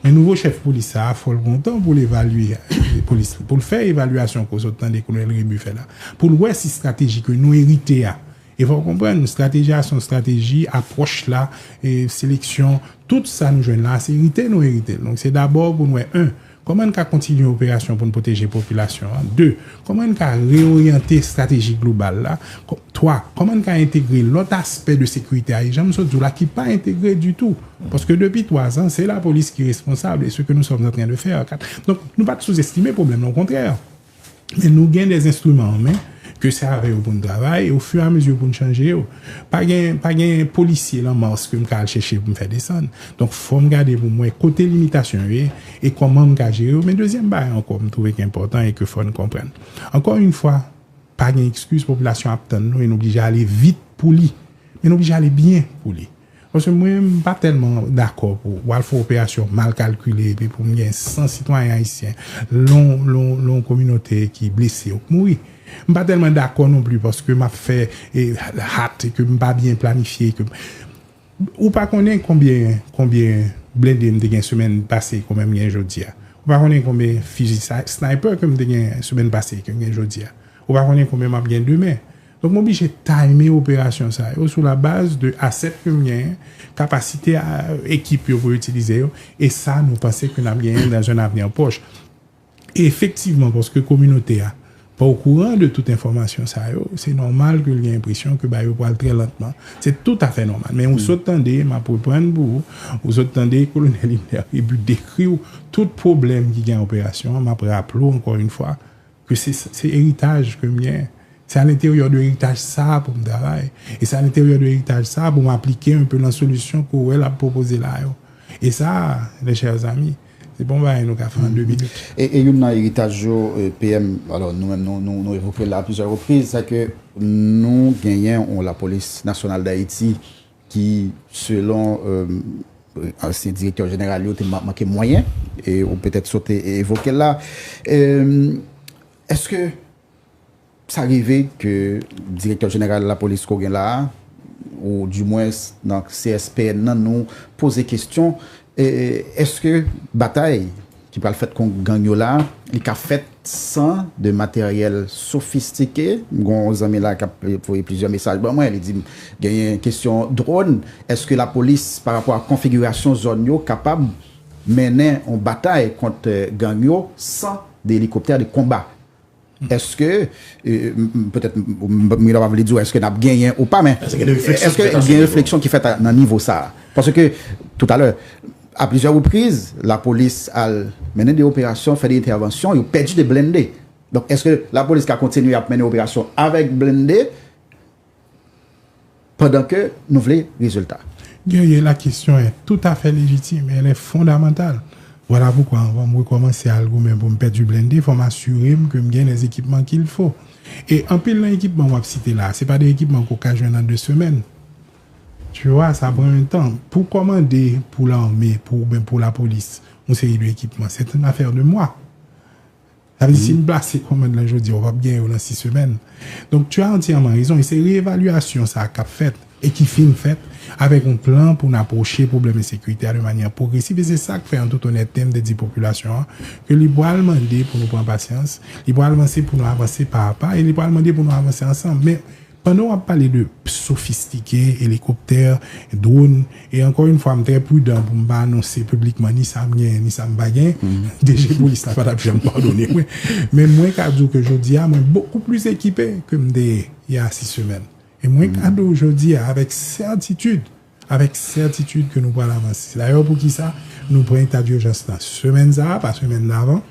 Men nouvo chèf polis sa a, fò l pran tan pou l evalye, eh, polis, pou l fè evalyasyon ke w sot tande Kolonèl Rébu fè la, pou l wè si estrateji ke nou erite a, e fò w konprann, estrateji a se yon estrateji, apwòch la, e seleksyon, tout sa nou jwenn la, se erite nou erite l. Donk, se dabò pou n wè, en, kòman n ka kontinye operasyon pou n pwoteje popilasyon an? De, kòman n ka reoryante estrateji global la? Twa, kòman n ka entegre lòt aspè de sekirite a, e jan m sot di w la, ki pa entegre ditou? Paske depi twa zan, se lapolis ki responsab, e ce que nous sommes en train de faire. Kat. Donk, nou pa t souzestime pwoblèm nan, okontrè. Men nou gen de enstriman an men, ke se avè yo pou n travay, e ofirameziye pou n chanje yo. Pa gen, pa gen polisye lan Mars ke m ka al chèche pou m fè desann. Donk, fò m gade pou m wè kote limitasyon yo ye, e kòman m ka jere yo. Men dezyèm bagay ankò, m twouve ki enpòtan e ke fò n konprann. Encore une fois, pa gen eskiz, popilasyon ap tann nou e nou blije ale vit pou li. Men nou blije ale byen pou li. Paske mwen, m pa tèlman dakò pou w al fè operasyon mal kalkile epi pou m gen san sitwayen ayisyen, lon, lon, lon kominote ki blese ou k mouri. M pa tèlman dakò non pli paske m ap fè, e, hat e ke m pa byen planifye. Ke m, ou pa konnen konbyen, konbyen blende m te gen semèn pase konbyen m gen jodi a. Ou pa konnen konbyen fizi sa, sniper ke m te gen semèn pase ke m gen jodi a. Ou pa konnen konbyen m ap gen demen. Donk, m oblije tayme operasyon sa yo sou la baz de asèt ke m genyen, kapasite a ekip yo pou yo itilize yo, e sa, nou panse ke n ap genyen dans un avenir proche. E efektivman, paske kominote a pa okouran de tout enfòmasyon sa yo, se nòmal ke l gen enpresyon ke bagay yo pral trè lantman. Se toutafè nòmal. Men ou sot tande, m ap reprann pou ou, ou sot tande Kolonèl Himler Rébu dekri w tout pwoblèm ki gen operasyon an, m ap raple w ankò yon fwa, ke se, se eritaj ke m gen. Se alenteryè de eritaj sa a pou m travay. E se alenteryè de eritaj sa a pou m aplike enpe lan solisyon ke w wè l ap pwopoze la yo. E sa, mes chers amis, se pa yon bagay nou ka fè an de minit. E, e youn nan eritaj yo, e, P M, alò, nou menm, nou, nou, nou evoke l a plizyè repriz, se ke nou genyen yon Lapolis Nasyonal Dayiti ki, selon, e, ansyen direktè jeneral yo, te ma-, manke mwayen, e ou petèt sot evoke l la. E, èske sa rive ke direktè jeneral lapolis ke w gen la a, ou dimwens nan C S P N nan, nou poze kesyon, e, èske batay ki pral fèt kont gang yo la, li ka fèt san de materyèl sofistike? M gen yon zanmi la k ap voye plizyè mesaj ban mwen, li di m genyen kesyon dwòn. Èske lapolis, pa rapò a konfigirasyon zòn yo, kapab mennen yon batay kont, e, gang yo san de elikoptè de konba? Èske, euh, m- m- petèt m- m- Mila pa vle di w èske n ap genyen ou pa, men Èske gen de refleksyon ki èske fèt a se gen nivo? Refleksyon ki fèt a- nan nivo sa a? Paske, toutalè, a plizyè repriz, lapolis al mennen de operasyon, fè de entèvansyon, yo pèdi de blende. Donk, èske lapolis ka kontinye ap mennen operasyon avèk blende pandan ke nou vle rezilta? Guerrier, la question est tout à fait légitime, elle est fondamentale. Voilà pourquoi, anvan m rekòmanse al goumen pou m pèdi blende, fò m asire m ke m gen les équipements qu'il faut. E anpil nan ekipman w ap site la, se pa de ekipman ke w ka jwenn an de semèn. Tu vois, sa pran yon tan. Pou kòmande pou lame, pou, oubyen pou lapolis, yon seri de ekipman, c'est une affaire de mois. Sa vle di, si n plase kòmand lan jodi a, w p ap gen yo nan sis semèn. Donk, tu as entièrement raison. E se reevalyasyon sa a k ap fèt e ki fin fèt avèk yon plan pou n apwoche pwoblèm ensekirite a de manyè pwogresiv. E se sa k fè, an tout onètete, m te di popilasyon an ke li pral mande pou nou pran pasyans, li pral mande pou nou avanse pa apa, e li pral mande pou nou avanse ansanm. Men, pandan w ap pale de sofistike, elikoptè, dwòn, e ankò yon fwa, m trè pridan pou m pa anonse piblikman ni sa m genyen, ni sa m pa genyen, D G polis la pa t ap janm padone mwen. Men mwen ka di w ke jodi a, mwen bokou plis ekipe ke m te ye a sis semèn. E mwen ka di w jodi a, avèk sètitid, avèk sètitid ke nou pral avanse. Se dayè poukisa nou pran eta dijans nan semèn sa a, pa semèn davan,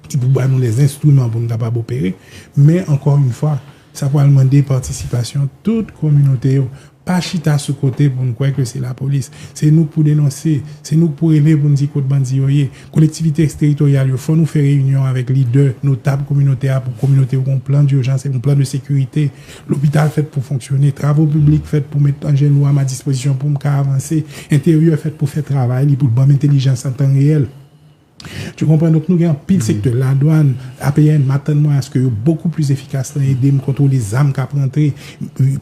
ki pou ba nou les instruments pou n kapab opere. Men, ankò yon fwa, sa pral mande patisipasyon tout kominote yo. Pa chita sou kote pou n kwè ke se lapolis. Se nou k pou denonse, se nou k pou rele pou n di kot bandi yo ye. Kolektivite eksteritoryal yo, fò nou fè reyinyon avèk lidè notab kominote a pou kominote yo gen yon plan dijans, yon plan de sekirite. Lopital fèt pou fonksyone, travo piblik fèt pou met anjen lou a m a dispozisyon pou m ka avanse, enteryè fèt pou fè travay li, pou l ban m entèlijans an tan reyèl. Tu comprends? Donk, nou gen anpil sektè, ladwàn, A P N, m atann mwen aske yo bokou plis efikas nan ede m kontwole zam k ap rantre.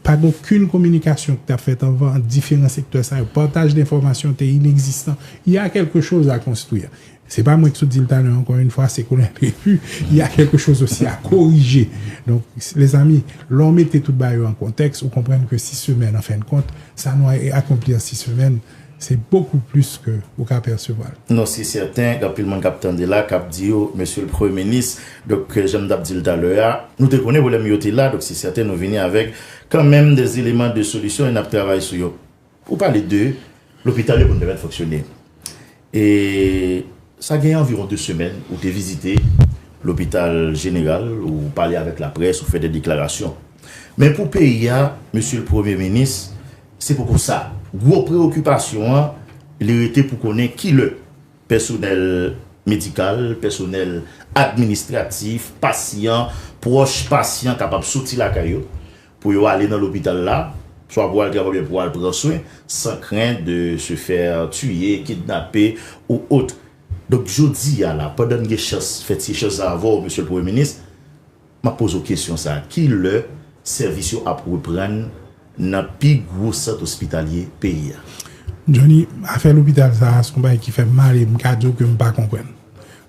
Pa gen okenn kominikasyon ki t ap fèt anvan ant diferan sektè sa yo. Partaj de enfòmasyon te inegzistan. Il y a quelque chose à construire. Se pa mwen ki sot di l talè, encore une fois, c'est Colin Prépu. Il y a quelque chose aussi à corriger. Donk, lezanmi, lè w mete tout bagay yo an kontèks, ou konprann ke sis semèn, an fen de kont, sa nou akonpli an sis semèn, se bokou plis ke ou ka pèsevwa l. Non, se sèten, gen anpil moun k ap tande la, k ap di yo, Mesye le Premye Minis, donk, jan m t ap di l talè a, nou te konnen pwoblèm yo te la, donk se sèten nou vini avèk kanmenm des éléments de solution e n ap travay sou yo. Ou pale de lopital yo pou n pèmèt fonksyone. E sa gen anviwon de semèn, ou te vizite lopital jeneral, ou pale avèk laprès, ou fè de deklarasyon. Men pou peyi a, Mesye le Premye Minis, se poko sa. Gwo preyokipasyon an, li rete pou konnen kilè pèsonèl medikal, pèsonèl administratif, pasyan, pwòch pasyan kapab soti lakay yo, pou yo ale nan lopital la, swa pou al travay oubyen pou al pran swen, sans crainte de se faire tuer, kidnape ou autre. Donk, jodi a la, pandan n gen chans fè ti echanj sa avè w, Mesye le Premye Minis, m ap poze w kesyon sa a, kilè sèvis yo ap reprann nan pi gwo sant ospitalye peyi a? Johnny, afè lopital sa a, se yon bagay ki fè m mal e m ka di w ke m pa konprann.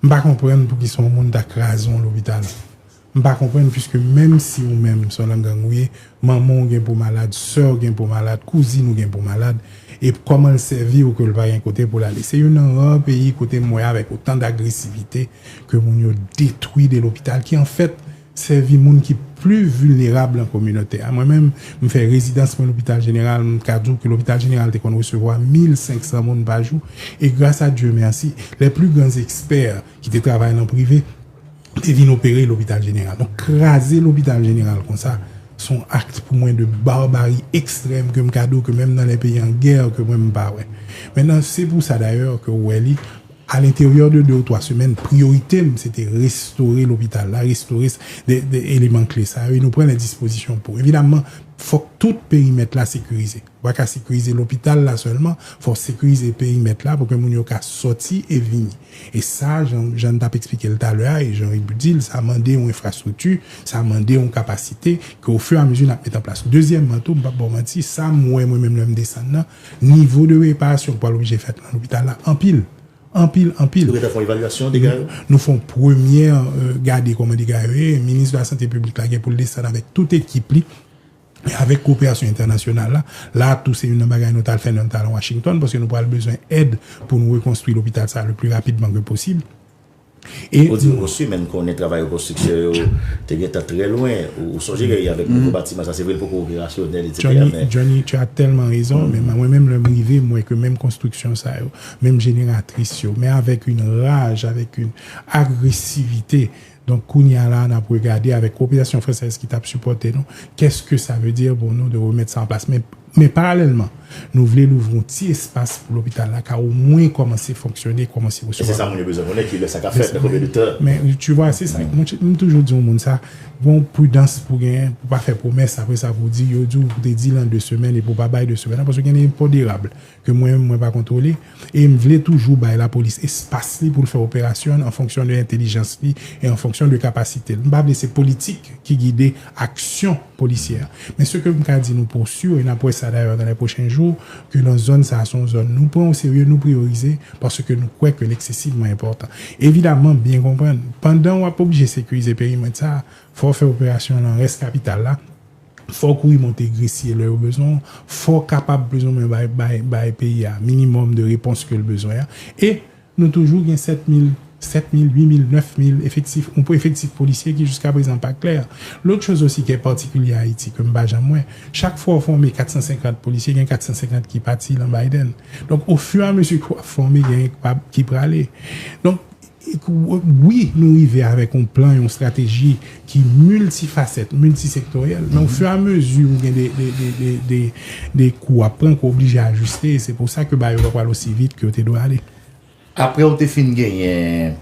M pa konprann poukisa yon moun ta kraze yon lopital. M pa konprann, piske menm si ou menm se yon gang ou ye, manman w gen pou malad, sè w gen pou malad, kouzin ou gen pou malad, e kòman l sèvi w ke l pa gen kote pou l ale? Se youn nan ra peyi kote m wè avèk otan d agresivite ke moun yo detwi de lopital ki, anfèt, sèvi moun ki pli vilnerab nan kominote a. Mwen menm, m fè rezidans mwen lopital jeneral, m ka di w ke lopital jeneral te konn resevwa mil senk san moun pa jou, e gras a Dye mèsi, les plus grands experts ki te travay nan prive, te vin opere lopital jeneral. Donk, kraze lopital jeneral konsa, se yon akt pou mwen de barbari ekstrèm ke m ka di w ke menm nan les pays en guerre ke mwen m pa wè. Mentnan, se pou sa dayè ke w wè li, a lenteryè de de ou twa semèn, priyorite m, se te restore lopital la, restore s- de, de eleman kle sa yo, e nou pran les dispositions pou. Evidamman, fòk tout perimèt la sekirize. Ou pa ka sekirize lopital la sèlman, fò w sekirize perimèt la pou ke moun yo ka sòti e vini. E sa, jan, jan n t ap eksplike l talè a, e jan Rebu di l, sa mande yon enfrastrikti, sa mande yon kapasite ke ofiramezu n ap met an plas. Dezyèmman tou, m p ap ba w manti, sa m wè mwen menm lè m desann nan, nivo de reparasyon k pral oblije fèt nan lopital la, anpil. Anpil, anpil. Yo gentan fè yon evalyasyon dega yo? Nou, nou fè yon premyè, euh, gade kòman dega yo ye. Minis de la Sante Piblik la gen pou l desann avèk tout ekip li. E avèk koperasyon entènasyonal la, la tou se youn nan bagay nou t al fè lè nou t al Washington, paske nou pral bezwen èd pou nou rekonstwi lopital sa a le pli rapidman ke posib. E ou di yon semèn konnen travay rekonstriksyon yo te gentan trè lwen. Ou, ou sonje gen avèk nouvo batiman sa, se vre l poko operasyonèl, et cetera. Johnny, Johnny, tu as tellement raison, men mwen menm lè m rive, m wè ke menm konstriksyon sa yo, menm jeneratris yo, men avèk yon raj, avèk yon agresivite. Donk, kounye a la, n ap regade avèk Coopération Française ki t ap sipòte nou, qu'est-ce que ça veut dire pour nous de remettre ça en place? Men, men paralèlman, nou vle louvri yon ti espas pou lopital la ka omwen kòmanse fonksyone, kòmanse resevwa. E se sa moun yo bezwen konnen, ki lè sa ka fèt, nan konbyen de tan. Men, tu vois, se sa. Mwen, m toujou di yon moun sa, gon pridans pou genyen, pou pa fè pwomès, apre sa pou di, yo di w, ou te di l an de semèn, epi w pa bay de semèn, paske gen enponderab ke mwen menm mwen pa kontwole, e m vle toujou bay lapolis espas li pou l fè operasyon l an fonksyon de entèlijans li e an fonksyon de kapasite l. M pa vle se politik ki gide aksyon polisyè a. Men se ke m ka di nou pou si, e n ap wè sa dayè dans les prochains jours, ke nan zòn sa a se yon zòn nou pran o serye, nou priyorize, paske nou kwè ke l eksesivman enpòtan. Evidaman, byen konprann, pandan w ap oblije sekirize perimèt sa a, fò w fè operasyon nan rès kapital la, fò w kouri monte Gresye lè yo bezwen w, fò w kapab plizanmwen bay, bay, bay peyi a minimòm de repons ke l bezwen an. E nou toujou gen sèt mil, sèt mil, uit mil, nèf mil efektif, yon efektif polisye ki jiska prezan pa klè. Lòt choz osi ki patikilye Ayiti, ke m pa janm wè, chak fwa w fòme kat san senkant polisye, gen kat san senkant ki pati nan Biden. Donk, ofiramezi ke w ap fòme, gen ki prale. Donk, wi, nou rive avèk yon plan, yon estrateji ki miltifasèt, miltisektoryèl, men ofiramezi ou gen de, de, de, de, de, de kou ap pran, ke w oblije ajiste, se pou sa ke bagay yo pa pral osi vit ke yo te dwe ale. Apre w te fin genyen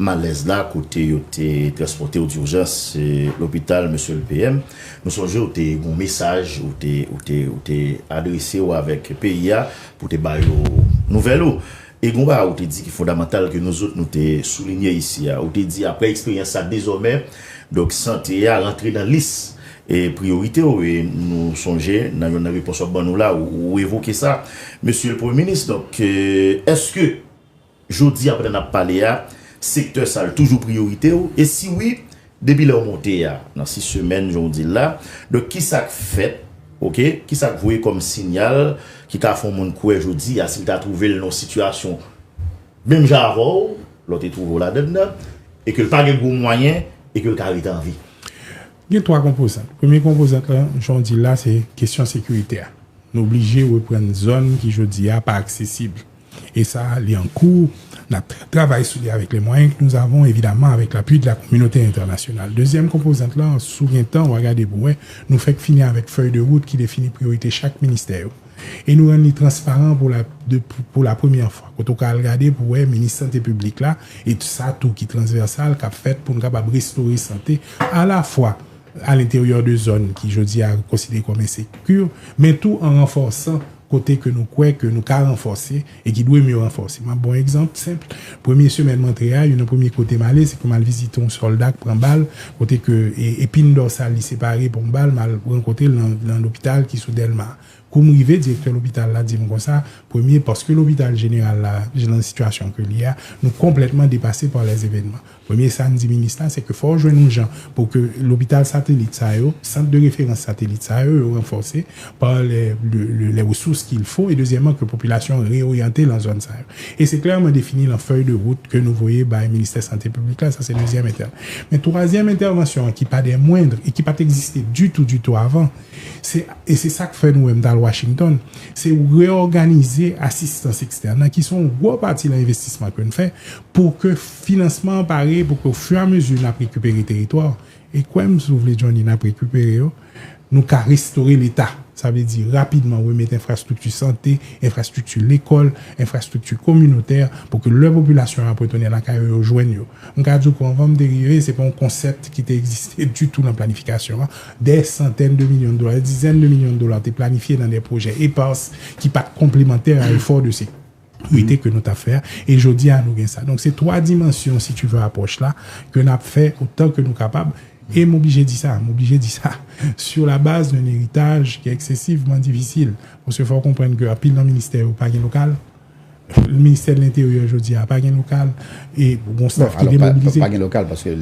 malèz la, kote yo te transpòte w dijans lopital Mesye le P M, nou sonje w te gen yon mesaj ou te, ou te, ou te adrese w avèk peyi a pou te ba yo nouvèl ou. E gen yon bagay ou te di ki fondamantal ke nou zòt nou te soulinye isi a. Ou te di apre eksperyans sa dezòmè, donk sante a rantre nan lis e priyorite w, e nou sonje nan youn nan repons w ap ban nou la, ou, ou evoke sa. Mesye le Premye Minis, donk, èske jodi a pandan n ap pale a, sektè sa l toujou priyorite w? E si wi, depi lè w monte a, nan sis semèn, jan w di l la, donk kisa k fèt, oke, kisa k voye kòm siyal ki ka fè yon moun kwè jodi a, si l ta twouve l nan yon sitiyasyon menm jan avè w, lè w te twouve w ladann nan, e ke l pa gen gwo mwayen, e ke l ka rete an vi? Gen twa konpozant. Premye konpozant lan, jan w di l la, se kesyon sekirite a. Nou oblije reprann zòn ki jodi a pa aksesib. E sa, li an kou. N ap travay sou li avec les moyens que nous avons, évidemment, avec l'appui de la communauté internationale. Dezyèm konpozant lan, si w gen tan, w a gade pou wè, nou fèk fini avèk fèy de wout ki defini priyorite chak ministè yo. E nou rann li transparan pou la, de, pou, pou la premyè fwa. Kote w ka al gade pou wè minis sante piblik la, e sa tou ki transvèsal, k ap fèt pou n kapab restore sante alafwa alenteryè de zòn ki jodi a konsidere kòm ensekir, men tou an ranfòsan kote ke nou kwè ke nou ka ranfòse e ki dwe mye ranfòse. M ap ba w yon egzanp senp. Premye semèn m antre a, youn nan premye kote m ale, se ke m al vizite yon sòlda k pran bal, kote ke e, epin dòsal li separe pa yon bal, m al rankontre l nan, nan lopital ki sou Dèlma. Kou m rive, direktè lopital la di m konsa, premye, paske lopital jeneral la, nan sitiyasyon ke li a, nou konplètman depase pa lèzevènman. Premye sa n di minis la, se ke fò w jwenn yon jan pou ke lopital satelit sa yo, sant de referans satelit sa yo, yo ranfòse pa les, les, les ressources qu'il faut, e dezyèmman ke popilasyon an reoryante lan zòn sa yo. E se klèman defini lan fèy de wout ke nou voye bay Ministè Sante Piblik la, sa se dezyèm entè-, men twazyèm entèvansyon an ki pa des moindres e ki pa t egziste ditou, ditou avan, se, e se sa k fè nou wè m t al Washington, se reyòganize asistans ekstèn nan, ki se yon gwo pati lan envestisman ke n fè, pou ke finansman an pare, pou ke ofiramezi n ap rekipere teritwa, e kwè m, si w vle, Johnny, n ap rekipere yo, nou ka restore leta. Sa vle di rapidman remèt enfrastrikti sante, enfrastrikti lekòl, enfrastrikti kominotè, pou ke lè popilasyon an ap retounen lakay yo, yo jwenn yo. M ka di w ke anvan m te rive, se pa yon konsèp ki te egziste ditou nan planifikasyon an. Des centaines de millions de dollars, des dizaines de millions de dollars te planifye nan des projets épars ki pa t konplemantè a efò de sekirite ke nou t ap fè a. E jodi a, nou gen sa. Donk, se twa dimansyon, si tu veux, apwòch la, ke n ap fè otan ke nou kapab. E m oblije di sa, m oblije di sa, sur la base d'un héritage qui est excessivement difficile. Paske fò w konprann ke anpil nan ministè yo pa gen lokal. Ministè de Lenteryè jodi a pa gen lokal. E gon staff ki demobilize. Pa gen lokal paske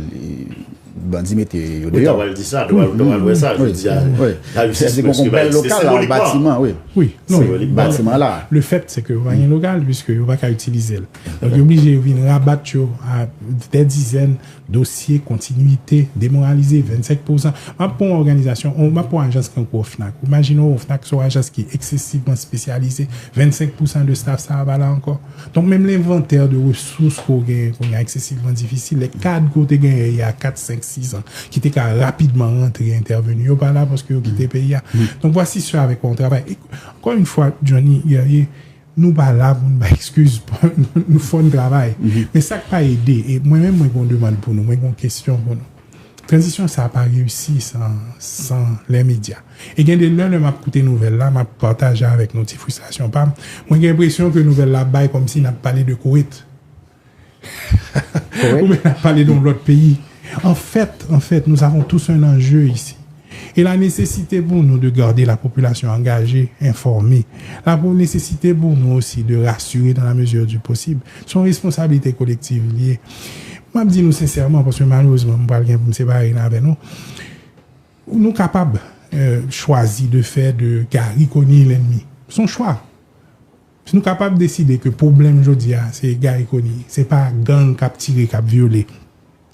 bandi mete yo deyò. Ou ta pral di sa, nou pral wè sa, jodi a. Wi. Sètadi gen yon bèl lokal la, yon batiman, wi. Wi, non, batiman la. Le fèt se ke yo pa gen lokal, piske yo pa ka itilize l. Donk, yo oblije vin rabat yo a dè dizèn, dosye, kontinite, demoralize, vennsenk pousan. M ap pran yon òganizasyon, m ap pran yon ajans kankou OFNAC. Imajine w, OFNAC se yon ajans ki eksesivman espesyalize, vennsenk pousan de staff sa a pa la ankò. Donk, menm lenvantè de resous ke w genyen kounye a eksesivman difisil. Lè kad ke w te genyen y a kat, senk, sis an, ki te ka rapidman rantre, entèveni, yo pa la paske yo kite peyi a. Donk, voici ceux avec quoi on travaille. E, encore une fois, Johnny Guerrier, nou pa la pou n bay eskiz, nou fò n travay. Men sa k pa ede, e mwen menm, mwen gen yon demann pou nou, mwen gen yon kesyon pou nou. Tranzisyon sa a pa reyisi san, san lè medya. E gen de lè, lè m ap koute nouvèl la, m ap pataje avèk nou ti fristrasyon pa m. Mwen gen enpresyon ke nouvèl la bay kòmsi n ap pale de Kowet. Oubyen n ap pale de yon lòt peyi. En fait, en fait, nous avons tous un enjeu ici. Et la nécessité pour nous de garder la population engagée, informée. La po- nécessité pour nous aussi de rassurer dans la mesure du possible. Se yon responsablite kolektiv li ye. M ap di nou sensèman, paske malerezman, m pral gen pou m separe n avè nou. Nou kapab euh, chwazi de fè de Garry Conille lènmi. Se yon chwa. Si nou kapab deside ke pwoblèm jodi a, se Garry Conille, se pa gang k ap tire, k ap vyole,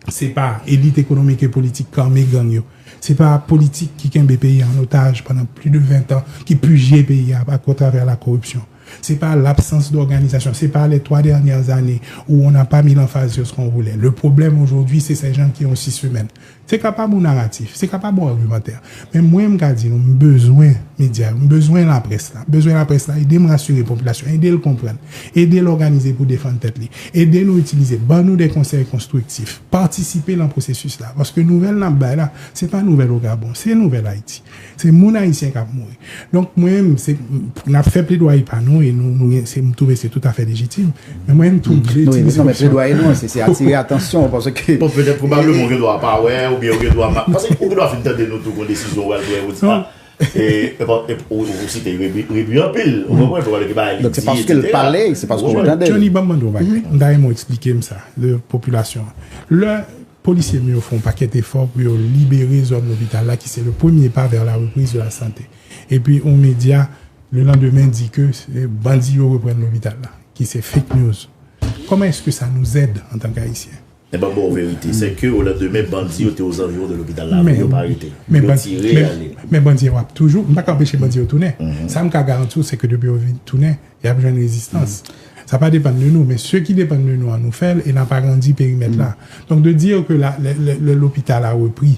se pa elit ekonomik e politik k ame gang yo, se pa politik ki kenbe peyi a an otaj pandan plis de ven tan, ki pije peyi a atravè la koripsyon. Se pa l'absence d'organisation, se pa les trois dernières années où on n'a pas mis l'emphase sur ce qu'on voulait. Le problème aujourd'hui, c'est ces gens qui ont six semaines. Se kapab yon naratif, se kapab yon agimantè. Men mwen, m ka di nou, m bezwen medya yo, m bezwen laprès la. M bezwen laprès la ede m rasire popilasyon, ede l konprann, ede l òganize pou defann tèt li, ede nou itilize, ban nou de konsèy konstriktif, patisipe nan pwosesis la. Paske nouvèl n ap bay la, se pa nouvèl Ogabon, se nouvèl Ayiti. Se moun ayisyen k ap mouri. Donk, mwen menm, se, n ap fè pledwaye pa nou e nou, nou, se, m twouve se toutafè lejitim. Men mwen menm tou, m vle itilize opsyon. Non, men pledwaye nou, se, se atire atansyon, paske. Bon, petèt, pwobableman, ou gen dwa pa wè, oubyen ou gen dwa ma-, paske ou gen dwa fin tande nou tou gon desizyon ou al pran, ou di, ah, e, e, bon, e, ou, ou site Rébu, Rébu anpil, ou konprann, ou pale ki bagay li di, etsetera. Donk, se paske l pale, se paske ou tande l. Johnny, ban m mande w yon bagay. M ta renmen w eksplike m sa, de popilasyon an. Lè polisye m yo fè yon pakèt efò pou yo libere zòn lopital la, ki se le premier pas vers la reprise de la santé. Epi yon medya, le lendemain, di ke se bandi yo reprann lopital la, ki se fake news. Comment est-ce que ça nous aide en tant qu'Haïtiens? E ban m ba w verite, se ke o lendemain, bandi yo te aux environs de lopital la, men yo pa rete. Yo tire, y ale. Men bandi yo ap toujou, m pa ka anpeche bandi yo tounen. Sa m ka garanti w, se ke depi yo vin tounen, y ap jwenn rezistans. Sa pa depann de nou, men se ki depann de nou an, nou fè l e n ap agrandi perimèt la. Donk, de dire ke la, le, le, le, lopital a repri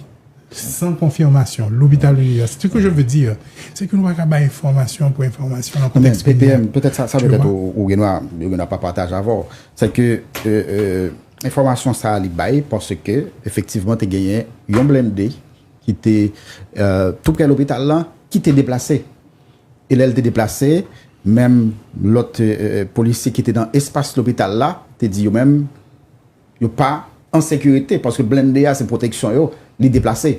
san konfimasyon, lopital inivèsitè, ce que je veux dire, se ke nou pa ka bay enfòmasyon pou enfòmasyon nan kontèks peyi a. Petèt sa, sa petèt ou, ou gen dwa, yo gen dwa pa pataje avè w. Se ke, euh, euh, enfòmasyon sa a li bay, paske efektivman te genyen yon blende ki te, euh, tou prè lopital la, ki te deplase. E lè l te deplase, menm lòt, euh, euh, polisye ki te nan espas lopital la, te di yo menm, yo pa an sekirite, paske blende a se pwoteksyon yo, li deplase.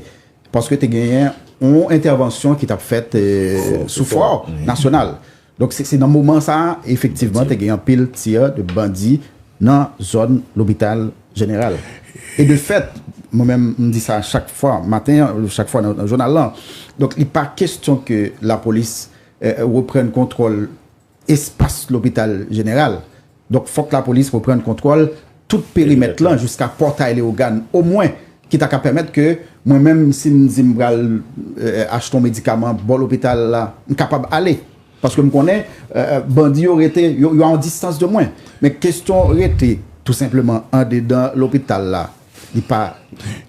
Paske te genyen yon entèvansyon ki t ap fèt, euh, sou fò nasyonal. Donk, se, se nan moman sa a, efektivman, te gen anpil tir de bandi nan zòn lopital jeneral. E de fèt, mwen menm, m di sa chak fwa, maten an, chak fwa nan, nan jounal lan. Donk, li pa kesyon ke lapolis, eh, reprann kontwòl espas lopital jeneral. Donk, fòk lapolis reprann kontwòl tout perimèt lan jiska pòtay Leyogàn, omwen, ki ta ka pèmèt ke mwen menm, si m di m pral, eh, achte yon medikaman bò lopital la, m kapab ale. Paske m konnen, eh, bandi yo rete, yo, yo a yon distans de mwen. Men kesyon rete, tou senpleman, andedan lopital la, li pa,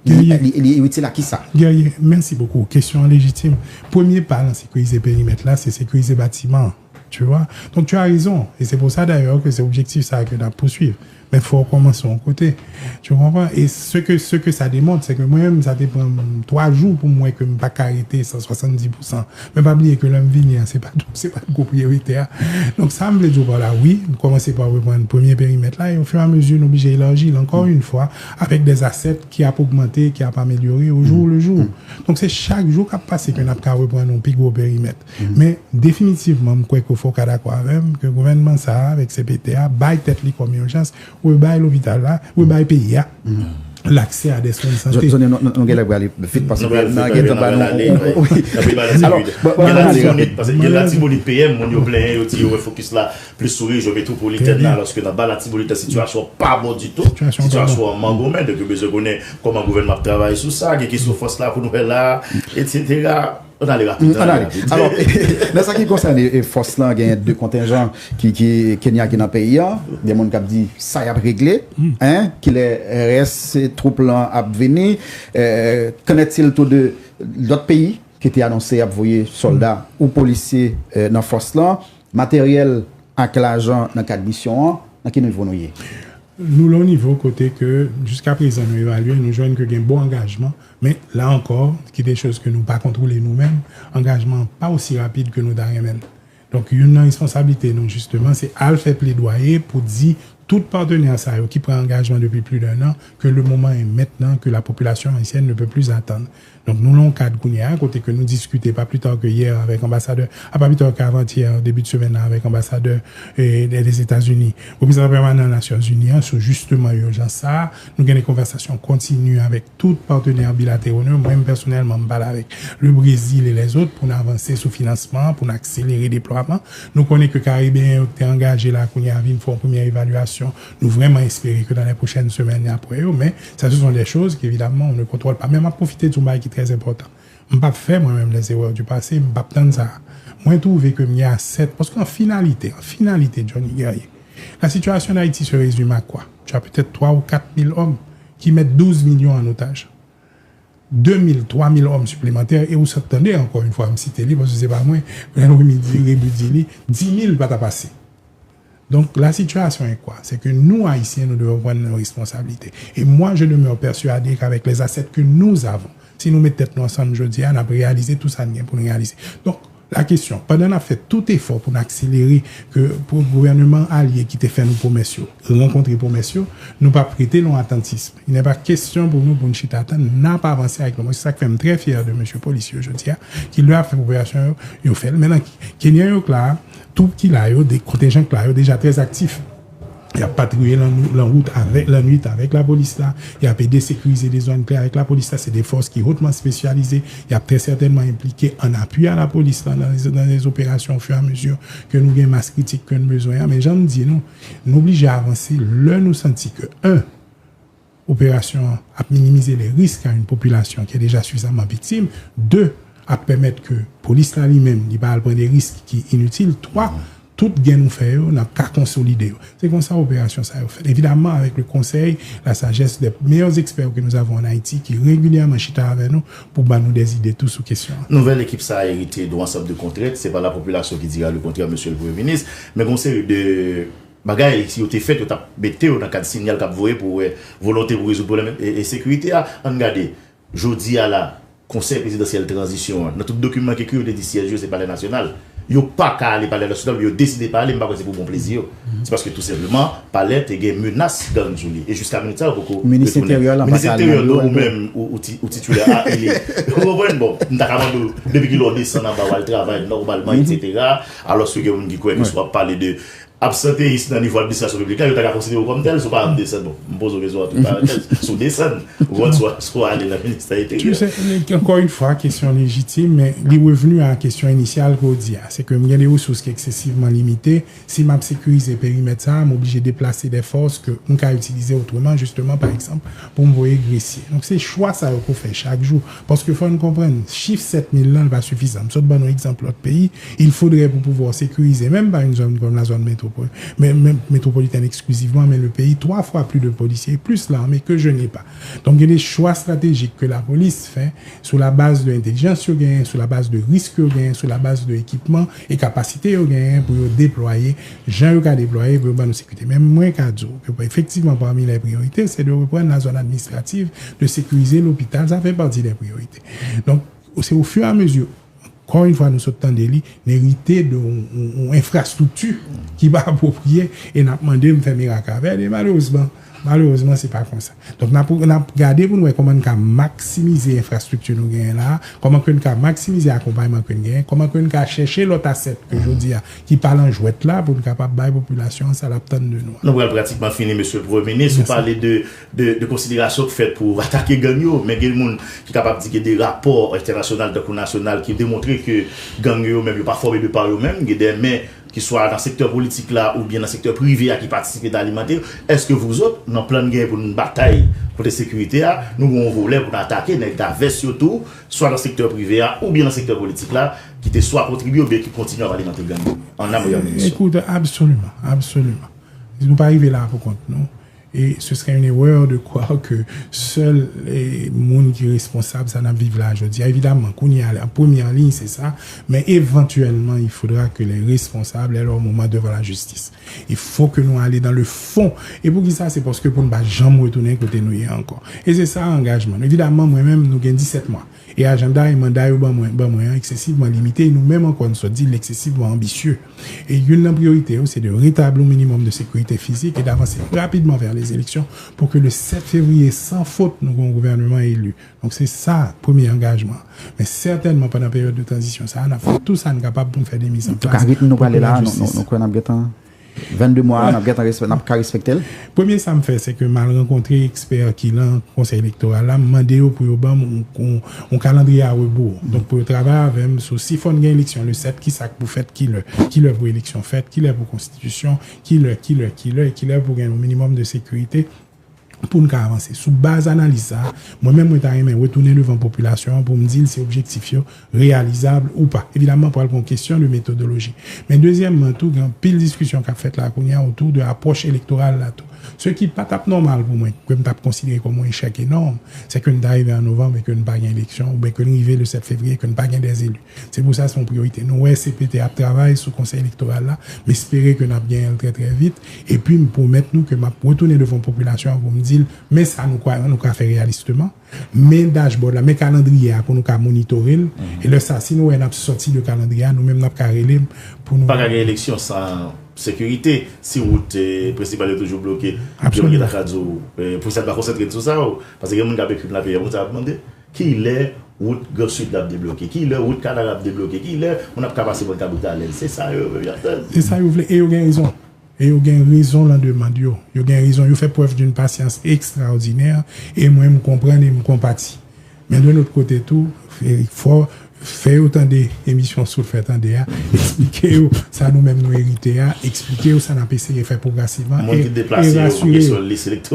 li, li, li itil a kisa? Guerrier, merci beaucoup. Kesyon an lejitim. Premye pa nan sekirize perimèt la, se sekirize batiman an. Tu vois? Donc, tu as raison. Et c'est pour ça, d'ailleurs, que c'est objectif ça que n ap pouswiv. Men fò w kòmanse yon kote. Tu comprends? Et ce que, ce que ça démontre, c'est que mwen menm, sa te pran m twa jou pou m wè ke m pa ka rete san swasanndis pousan. Men pa bliye ke lè m vini an, se pa, se pa gwo priyorite a. Donk, sa m vle di w pa la, wi, m kòmanse pa reprann premye perimèt la, e au fur et à mesure, nou oblije elaji l, encore une fois, avec des assets ki ap ogmante, ki ap amelyore au jour le jour. Donk, se chak jou k ap pase ke n ap ka reprann yon pi gwo perimèt. Men, definitivman, m kwè ke fò w ka dakò avè m, ke gouvènman sa a, avèk C P T a, bay tèt li kòm yon chans, rebay lopital la, rebay peyi a. l'accès à des soins de santé. Johnny, nou genlè prale vit paske nou gen tan ba nou. Gen Latibonit, paske gen Latibonit P M, moun yo plenyen, yo di yo wè fokis la plis sou rejyon metwopolitèn la, alòske nan ba Latibonit la sitiyasyon pa bon ditou. Sitiyasyon an mangomen, donk yo bezwen konnen kòman gouvènman ap travay sou sa, gen kesyon fòs la pou nou wè la, etsetera. Ann ale rapid. Ann ale. Alò, nan sa ki konsène fòs lan, gen de kontenjan ki, ki Kenya ki nan peyi a. Gen moun k ap di sa y ap regle. Hein? Kilè rès twoup lan ap vini? Qu'en est-il tou de lòt peyi ki te anonse y ap voye sòlda ou polisye nan fòs lan? Materyèl ak lajan nan kad misyon an, nan ki nivo nou ye? Nou lan yon nivo kote ke jiska prezan nou evalye, nou jwenn ke gen bon angajman, men la ankò, ki de choz ke nou pa kontwole nou menm, angajman an pa osi rapid ke nou ta renmen l. Donk youn nan responsablite nou jisteman se al fè pledwaye pou di tout patnè sa yo ki pran angajman depi plis de en an ke le moment est maintenant, que la population haïtienne ne peut plus attendre. Donk nou lan yon kad kounye a kote ke nou diskite pa pli ta ke yè avèk anbasadè, a pa pli ta ke avantyè, debi de semèn nan avèk anbasadè Dèzetazini, reprezantan pèmanan Nasyonzini an sou jisteman ijans sa a. Nou gen de konvèsasyon kontini avèk tout patnè bilatero nou. Mwen menm pèsonèlman m pale avèk le Brezil e lèzòt pou n avanse sou finansman an, pou n akselere deplwaman. Nou konnen ke Karibeyen yo ki te angaje la kounye a vin fè yon premyè evalyasyon. Nou vrèman espere ke nan lè pwochèn semèn y ap wè yo, men sa se son de choz ke evidaman on ne contrôle pas. Men m ap pwofite di yon bagay ki trè enpòtan. M p ap fè mwen menm les erreurs du passé, m p ap tann sa. Mwen twouve ke m gen asèt, paske an finalite, an finalite, Johnny Guerrier, la situation d'Haïti se résume à quoi? Tu as peut-être trois ou quatre mille hommes qui mettent douze millions en otage. Deux mille, trois mille hommes supplémentaires, e ou sot tande, encore une fois, m site li, paske se pa mwen, René Midi, Rebu di li, dix mille pa ta pase. Donc, la situation est quoi? C'est que nous, Haïtiens, nous devons prendre nos responsabilités. Et moi, je demeure persuadé qu'avec les assets que nous avons, si nou met tèt nou ansanm jodi a, n ap reyalize tou sa n gen pou n reyalize. Donk, la kesyon, pandan n ap fè tout efò pou n akselere ke pou gouvènman alye ki te fè nou pwomès yo rankontre pwomès yo, nou p ap rete nan atantism. Il n'est pas question pour nous pou n chita tann, n ap avanse avèk nou. Mwen, se sa k fè m trè fyè de mesye polisye yo jodi a, ki lè ap fè operasyon yo, yo fè l. Men nan Kenyan yo k la, twoup ki la yo, de kontenjan k la yo deja trè aktif. Y ap patwouye lan, lan wout avèk, lannwit avèk lapolis la. Y ap ede sekirize de zòn klè avèk lapolis la. Se de fòs ki hotman espesyalize. Y ap trè sètènman enplike an apui a lapolis la nan, nan les opérations au fur et à mesure ke nou gen mas kritik ke n bezwen an. Men jan m di nou, nou oblije avanse lè nou santi ke, en, operasyon an ap minimize les risques à une population qui est déjà suffisamment victime. De, ap pèmèt ke polis la li menm, li pa al pran de risk ki initil. Twa, tout gen nou fè yo, n ap ka konsolide yo. Se konsa operasyon sa yo fèt. Evidaman, avèk le konsèy, la sajès de meyè ekspè ke nou avon an Ayiti ki regilyèman chita avè nou pou ban nou de ide tou sou kesyon an. Nouvèl ekip sa a erite de yon ansanm de kontrent. Se pa lapopilasyon ki dira le kontrè, Mesye le Premye Minis. Men gen yon seri de bagay, si yo te fèt, yo t ap mete yo nan kad sinyal k ap voye pou wè volonte pou rezoud pwoblèm e, e sekirite a. Ann gade, jodi a la, Konsèy Prezidansyèl Tranzisyon an, nan tout dokiman k ekri, yo te di syèj yo se Palè Nasyonal. Yo pa ka ale Palè Nasyonal, men yo deside pa ale, m pa kwè se pou bon plezi yo. Se paske tou senpleman, Palè te gen menas gang sou li. E jiska minit sa, yo poko retounen. Minis Enteryè la pa ka ale nan biwo l. Minis Enteryè, non, ou menm, ou, ou ti, ou titilè a, e li. Ou konprann? Bon, m ta ka mande w, depi kilè w desann anba w al travay nòmalman, etsetera. Alòske gen moun ki kwè ke si w ap pale de absanteyis nan nivo administrasyon piblik la, yo ta ka konsidere w kòm tèl, si w pa ap desann. Bon, m poze w kesyon an tou parantèz, si w desann, ou konn si w, si w ale nan ministè enteryè. Tu sais, encore une fois, kesyon lejitim, men li revenu a kesyon inisyal ke w di a. Se ke m gen de resous ki eksesivman limite. Si m ap sekirize perimèt sa a, m oblije deplase de fòs ke m ka itilize otreman, jisteman, pa egzanp, pou m voye gresye. Donk, se chwa sa yo pou fè chak jou. Paske fò n konprann, chif sèt mil lan, li pa sifizan. M sot ban nou egzanp lòt peyi. Il faudrait pou pouvwa sekirize, menm pa yon zòn kòm la zòn metwopo-, men, men, métropolitaine exclusivement, mais le pays, trois fois plus de policiers et plus l'armée que je n'ai pas. Donk, gen de chwa estratejik ke lapolis fè sou la baz de entèlijans yo genyen, sou la baz de risk yo genyen, sou la baz de ekipman e kapasite yo genyen pou yo deplwaye, jan yo ka deplwaye pou yo ban nou sekirite. Men mwen ka di w ke efektivman, parmi les priorités, c'est de reprendre la zone administrative, de sécuriser l'hôpital, ça fait partie des priorités. Donk, se au fur et à mesure, ankò yon fwa nou sot tande li, n erite de yon, yon, yon enfrastrikti ki pa apwopriye e n ap mande m fè mirak avè l. E malerezman, Malerezman, se pa konsa. Donk, n ap, n ap gade pou n wè kòman n ka maksimize enfrastrikti nou genyen la, kòman ke n ka maksimize akonpayman ke n genyen, kòman ke n ka chèche lòt asèt ke jodi a ki pa lan jwèt la pou n kapab bay popilasyon an sa l ap tann de nou. Nou pral pratikman fini, Mesye Premye Minis. Ou pale de, de, de konsiderasyon k fèt pou atake gang yo, men gen moun ki kapab di gen de rapò entènasyonal tankou nasyonal ki demontre ke gang yo menm yo pa fòme de pa yo menm, gen de men ki swa nan sektè politik la oubyen nan sektè prive a ki patisipe nan alimante yo. Èske vouzot, nan plan n genyen pou n batay kote sekirite a, nou gen yon volè pou n atake nèg Davès yo tou, swa nan sektè prive a oubyen nan sektè politik la, ki te swa kontribye oubyen ki kontinye ap alimante gang yo? An nam e an menisyon. Écoute, absolument, absolument. Nou pa rive la pou kont nou. Et ce serait une erreur de croire que seul eh, moun ki responsab sa n ap viv la jodi a. Evidaman, kounye a, an premyè liy, se sa. Men evantyèlman, il faudra que les responsables aient leur moment devant la justice. Il faut que nou ale dans le fond. E poukisa? Se paske pou n pa janm retounen kote nou ye ankò. E se sa angajman nou. Evidaman, mwen menm, nou gen disèt mwa. E ajanda e manda yo ban mwen, ban mwen an eksesivman limite, e nou menm ankò n sot di l eksesivman anbisye. E youn nan priyorite yo, se de rétablir un minimum de sécurité physique et d'avancer rapidement vers les élections pour que le sept février, sans faute, nou gen yon gouvènman eli. Donk se sa, premye angajman. Men sètènman, pandan peryòd de tranzisyon sa a, n ap fè tou sa n kapab pou n fè de miz an plas. Antouka, ritm nou prale la, nou, nou, nou kwè n ap gentan vennde mwa a, n ap gentan respè-, n ap ka respekte l? Premye sa m fè, se ke m al rankontre ekspè ki lan Konsèy Elektoral la, m mande yo pou yo ban m yon, yon, yon kalandriye a rebou. Donk, pou yo travay avè m sou si fò n gen eleksyon le sèt, ki sa k pou fèt, ki lè, ki lè pou eleksyon fèt, ki lè pou konstitisyon, ki lè, ki lè, ki lè, e ki lè pou gen yon minimòm de sekirite pou n ka avanse. Sou baz analiz sa a, mwen menm, mwen ta renmen retounen devan popilasyon an pou m di l si objektif yo reyalizab ou pa. Evidaman, pral gen yon kesyon de metodoloji. Men dezyèmman tou, gen anpil diskisyon k ap fèt la kounye a otou de apwòch elektoral la tou. Se ki pa t ap nòmal pou mwen, ke m t ap konsidere kòm yon echèk enòm, se ke n ta rive an novanm e ke n pa gen eleksyon, oubyen ke n rive le sèt fevriye e ke n pa gen dèzeli. Se pou sa se yon priyorite. Nou wè C P T ap travay sou Konsèy Elektoral la. M espere ke n ap genyen l trè, trè vit. Epi m pwomèt nou ke m ap retounen devan popilasyon an pou m di l, men sa nou ka, nou ka fè reyalisteman. Men dashboard la, men kalandriye a pou nou ka monitore l. E lè sa, si nou wè n ap sòti de kalandriye a, nou menm n ap ka rele m pou nou. Pa ka gen eleksyon san sekirite. Si wout, eh, prensipal yo toujou bloke, jan m gentan ka di w, eh, pou sa n pa konsantre n sou sa, paske gen moun k ap ekri m la, peyi a, moun sa ap mande. Kilè wout Gran Sid la ap debloke? Kilè wout Kanara ap debloke? Kilè moun ap ka pase bò Kabrit Alèn? Se sa yo menm y ap tann. Se sa yo vle, e yo gen rezon. E yo gen rezon lan demann yo. Yo gen rezon, yo fè prèv d'une patience extraordinaire, e mwen, m konprann e m konpati. Men de lòt kote tou, e fò fè yo tande emisyon Sot Fè Tande a, eksplike yo sa nou menm nou erite a, eksplike yo sa n ap eseye fè pwogrèsivman, e, e rasire yo,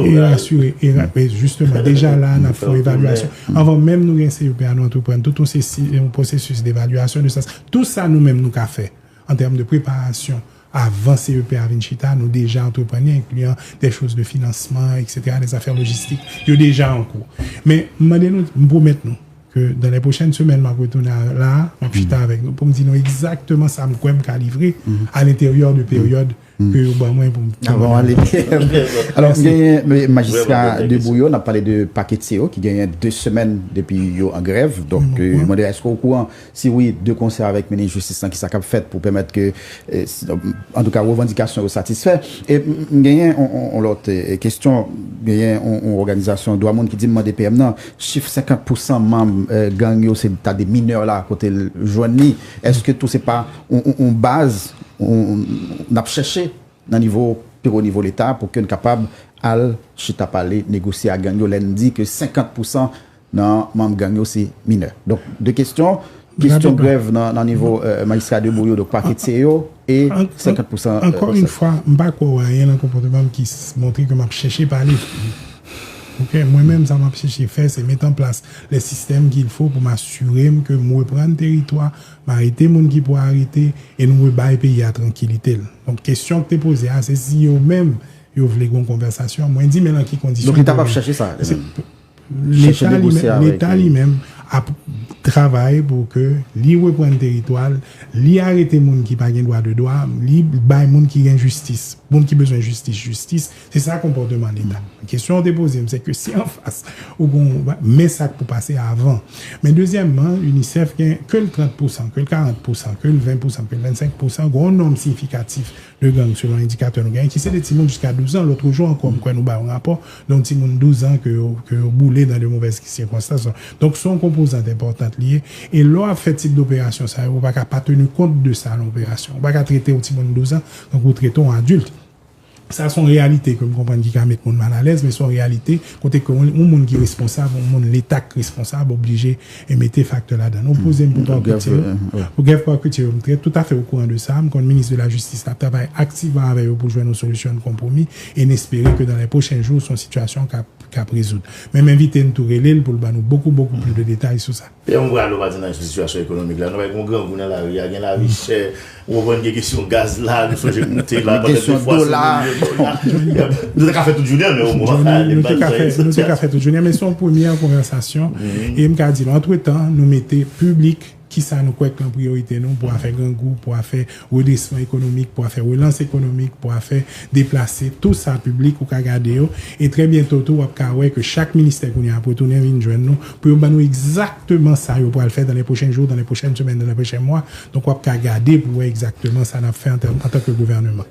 e rasire, e ra-, e jisteman, deja la, n ap fè yon evalyasyon. Anvan menm nou gen C E P a, nou antreprann tout yon sesi-, yon pwosesis devalyasyon de sa. Tout sa nou menm nou ka fè an tèm de preparasyon avan C E P a vin chita, nou deja antreprann, enkliyan des choses de financement, et cetera, des affaires logistiques, yo deja an kou. Men, m mande nou, m pwomèt nou, ke dans les prochaines semaines, m ap retounen la, m ap chita avèk nou pou m di nou egzakteman sa m kwè m ka livre à l'intérieur de peryòd ke yo ban mwen pou m. Avan w ale. Alò, m genyen, men, majistra Debouyo, n ap pale de paketye yo ki genyen de semèn depi yo an grèv. Donk, euh, m mande, èske w okouran, si wi, de konsè avèk minis jistis lan, ki sa k ap fèt pou pèmèt ke, euh, antouka, revandikasyon yo satisfè? E m, m genyen on, on, on lòt, euh, kesyon, genyen on, on òganizasyon dwa moun ki di m mande P M nan, chif senkant pousan manm, eh, gang yo se ta de minè la kote l jwenn li. Èske tou se pa on, on, on baz, on, on, n ap chèche nan nivo, pi wo nivo Leta pou ke n kapab al chita pale, negosye ak gang yo lè n di ke senkant pousan nan manm gang yo se minè? Donk, de kesyon, kesyon grèv nan, nan nivo, eh, majistra Debouyo, donk paketye yo, e senkant pousan, eh, ankò yon fwa, m pa kwè w anyen nan konpòtman m ki s-, montre ke m ap chèche pale. Ok, mwen menm, sa m ap chèche fè, se mete an plas les systèmes qu'il faut pou m asire m ke m reprann teritwa, m arete moun ki pou arete, e nou rebay peyi a trankilite l. Donk, kesyon k te poze a, se si yo menm, yo vle gen yon konvèsasyon. Mwen di, men lan ki kondisyon. Donk, li ta p ap chèche sa, li menm. Chèche negosye avèk li. Leta li menm ap travay pou ke li reprann teritwa l, li arete moun ki pa gen dwa de dwa, li bay moun ki gen jistis, moun ki bezwen jistis, jistis. Se sa konpòteman Leta. Kesyon w te poze m, se ke si anfas ou gon, men sa k pou pase avan. Men dezyèmman, UNICEF gen ke l trant pousan, ke l karant pousan, ke l ven pousan, ke l vennsenk pousan, gon nonb siyifikatif de gang selon endikatè nou genyen, ki se de timoun jiska douz an. Lòt jou ankò, m kwè nou bay yon rapò de yon timoun douz an ke yo, ke yo boule dans de mauvaises circonstances. Donk, se yon konpozant enpòtan li ye. E lè w ap fè tip doperasyon sa yo, ou pa ka pa teni kont de sa nan operasyon. Ou pa ka trete yon timoun douz an tankou w trete yon adilt. Sa se yon reyalite ke m konprann ki ka met moun malalèz, men se yon reyalite kote ke yon, yon moun ki responsab, yon moun Leta k responsab, oblije e mete faktè ladan. Nou poze m pou pa okite yo. Pou grèv pa okite yo, m trè toutafè okouran de sa. M konn minis de la jistis la ap travay aktivman avè yo pou jwenn yon solisyon de konpwomi e n espere ke dans les prochains jours, se yon sitiyasyon k ap, k ap rezoud. Men m envite n tou rele l pou l ban nou beaucoup, beaucoup plus de détails sou sa. Pè, m pral nou pa di nan sitiyasyon ekonomik la. Nou pa gen grangou nan lari a, gen lavi chè. Ou konprann gen kesyon gaz la, nou sonje moute la, pandan de fwa se milyon dola. Nou te ka fè tout jounen, men omwen, nou te ka fè, nou te ka fè tout jounen, men se yon premyè konvèsasyon. E m ka di nou, antretan, nou mete piblik, kisa nou kwè k lan priyorite nou pou afè grangou, pou afè redresman ekonomik, pou afè relans ekonomik, pou afè deplase, tou sa piblik ou ka gade yo. E trè byento tou, w ap ka wè ke chak ministè kounye a ap retounen vin jwenn nou pou yo ban nou egzakteman sa yo pral fè dans les prochains jours, dans les prochaines semaines, dans les prochains mois. Donk, w ap ka gade pou wè egzakteman sa n ap fè an tèm, antanke gouvèneman.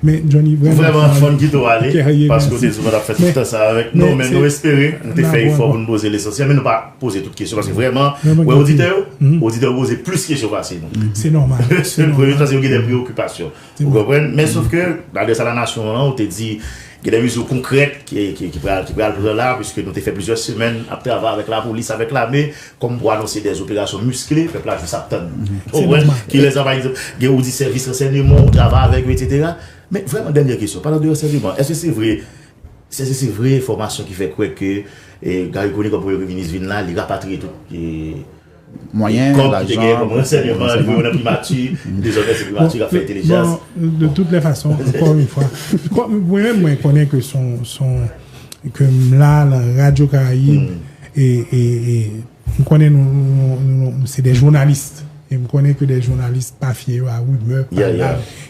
Men, Johnny, vrèman, vrèman, fò n kite w ale, paske w te di w t ap fè tout tan sa avèk nou, men nou espere nou te fè efò pou n poze lesansyèl, men nou pa poze tout kesyon, paske vrèman, wè oditè yo, oditè yo poze plis kesyon pase nou. Se nòmal. Se nòmal. Premye, paske yo gen de preyokipasyon. Ou konprann? Men sof ke, nan adrès a la nasyon an, ou te di, gen de mezi konkrèt ki, ki, ki pral, ki pral pran la, piske nou te fè plizyè semèn ap travay avèk lapolis, avèk lame, kòm pou anonse de operasyon miskle, pèp la jis ap tann. Ou konprann? Kilès, pa egzanp, gen ou di sèvis ransèyman, ou travay avèk yo, etsetera. Men vrèman, dènyè kesyon, palan de ransèyman, èske se vre, èske se vre enfòmasyon ki fè kwè ke, e, Garry Conille, kòm premye minis, vin la, li rapatriye tout, e, mwayen, kòb ki te genyen kòm ransèyman, li voye yo nan primati, dezòdè se primati k ap fè entèlijans. Bon, de toutes les façons, encore une fois, mwen menm, mwen konnen ke son, son, ke m la nan Radyo Karayib, e, e, e, m konnen nou, nou, nou, nou, se de jounalis. E m konnen ke de jounalis pa fye yo a rimè, pale,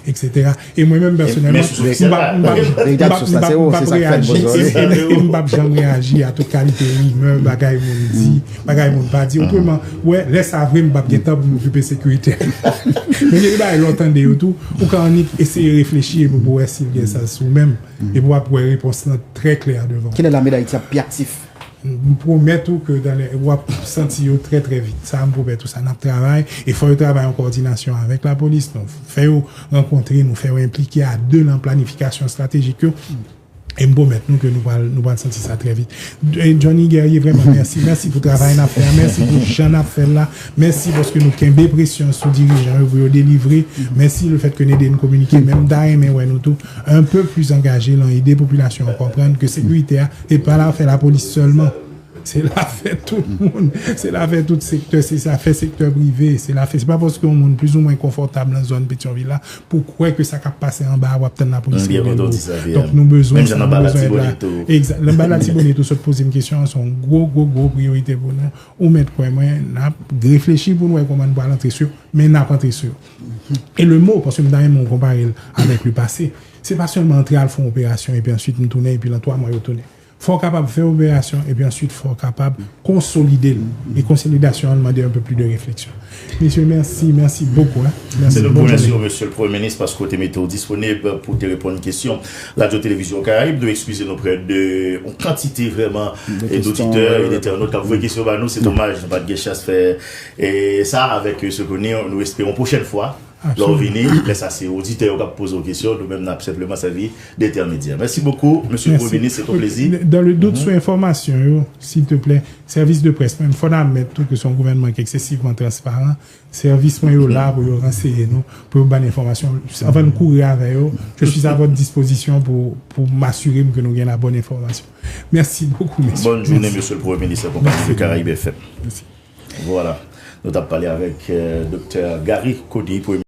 etsetera. E mwen menm pèsonèlman, m p ap, m p ap, m p ap, m p ap, m p ap reyaji, e, e, e m p ap janm reyaji a tout kalite rimè, bagay moun di, bagay moun pa di. Otreman, wè, lè sa vre, m p ap gen tan pou m okipe sekirite. Men gen de bagay lè w tande yo tou, ou ka annik eseye reflechi epi pou wè si l gen sans ou menm, epi w ap wè repons lan trè klè devan w. Kilè lame Dayiti ap pi aktif? M pwomèt ou ke dans les, w ap santi yo trè, trè vit. Sa, m pwomèt ou sa. N ap travay, e fò yo travay an kowòdinasyon avèk lapolis. Nou fè yo rankontre, nou fè yo enplike a de nan planifikasyon estratejik yo. E m pwomèt nou ke nou pral, nou pral santi sa trè vit. E Johnny Guerrier, vrèman, mèsi. Mèsi pou travay n ap fè a. Mèsi pou jan n ap fè l la. Mèsi paske nou kenbe presyon sou dirijan yo pou yo delivre. Mèsi le fait que n ede n kominike. Men m ta renmen wè nou tou un peu plus angaje lan ede popilasyon an konprann ke sekirite a, se pa afè lapolis sèlman. Se afè tout moun. Se afè tout sektè. Se afè sektè prive. Se afè, se pa paske yon moun plizoumwen konfòtab nan zòn Petyonvil la pou w kwè ke sa k ap pase anba a w ap tann lapolis rele l. Donk, nou bezwen sa, nou bezwen èd la. Egzak. Anba Latibonit, ou sot poze m kesyon an, se yon gwo, gwo, gwo priyorite pou nou. Ou mèt kwè mwen, n ap reflechi pou n wè kòman n pral antre sou yo, men n ap antre sou yo. E le mo, paske m ta renmen w konpare l avèk le pase, se pa sèlman antre al fè yon operasyon epi answit nou tounen epi lan twa mwa yo tounen. Fò w kapab fè operasyon epi answit fò w kapab konsolide l. E konsolidasyon an mande un peu plus de réflexion. Mesye, mèsi, mèsi bokou, hein. Mèsi. Se nou k remèsye w, mesye le Premye Minis, paske w te mete w disponib pou te reponn kesyon Radyo Televizyon Karayib. Nou eskize nou prè de yon kantite vrèman, e, doditè e dentènot k ap voye kesyon ba nou. Se domaj nou pa t gen chans fè, e, sa avèk, e, Sekouni. Nou espere yon pwochèn fwa lè w vini, lè sa se oditè yo k ap poze w kesyon, nou menm n ap senpleman sèvi de entèmedyè. Mèsi bokou, mesye le Premye Minis, se yon plezi. Dans le doute, sou enfòmasyon yo, silteplè, sèvis de près, men fò n admèt tou ke se yon gouvènman ki eksesivman transparan. Sèvis mwen yo la pou yo ranseye nou, pou yo ban enfòmasyon. Anvan n kouri avè yo, je suis à votre disposition pour, pour m'assurer que nou gen la bonne information. Merci beaucoup, mesye. Bonne journée, mesye le Premye Minis, an konpayi de Karayib F M. Mèsi. Vwala. Nou t ap pale avèk, euh, Doktè Garry Conille, Premye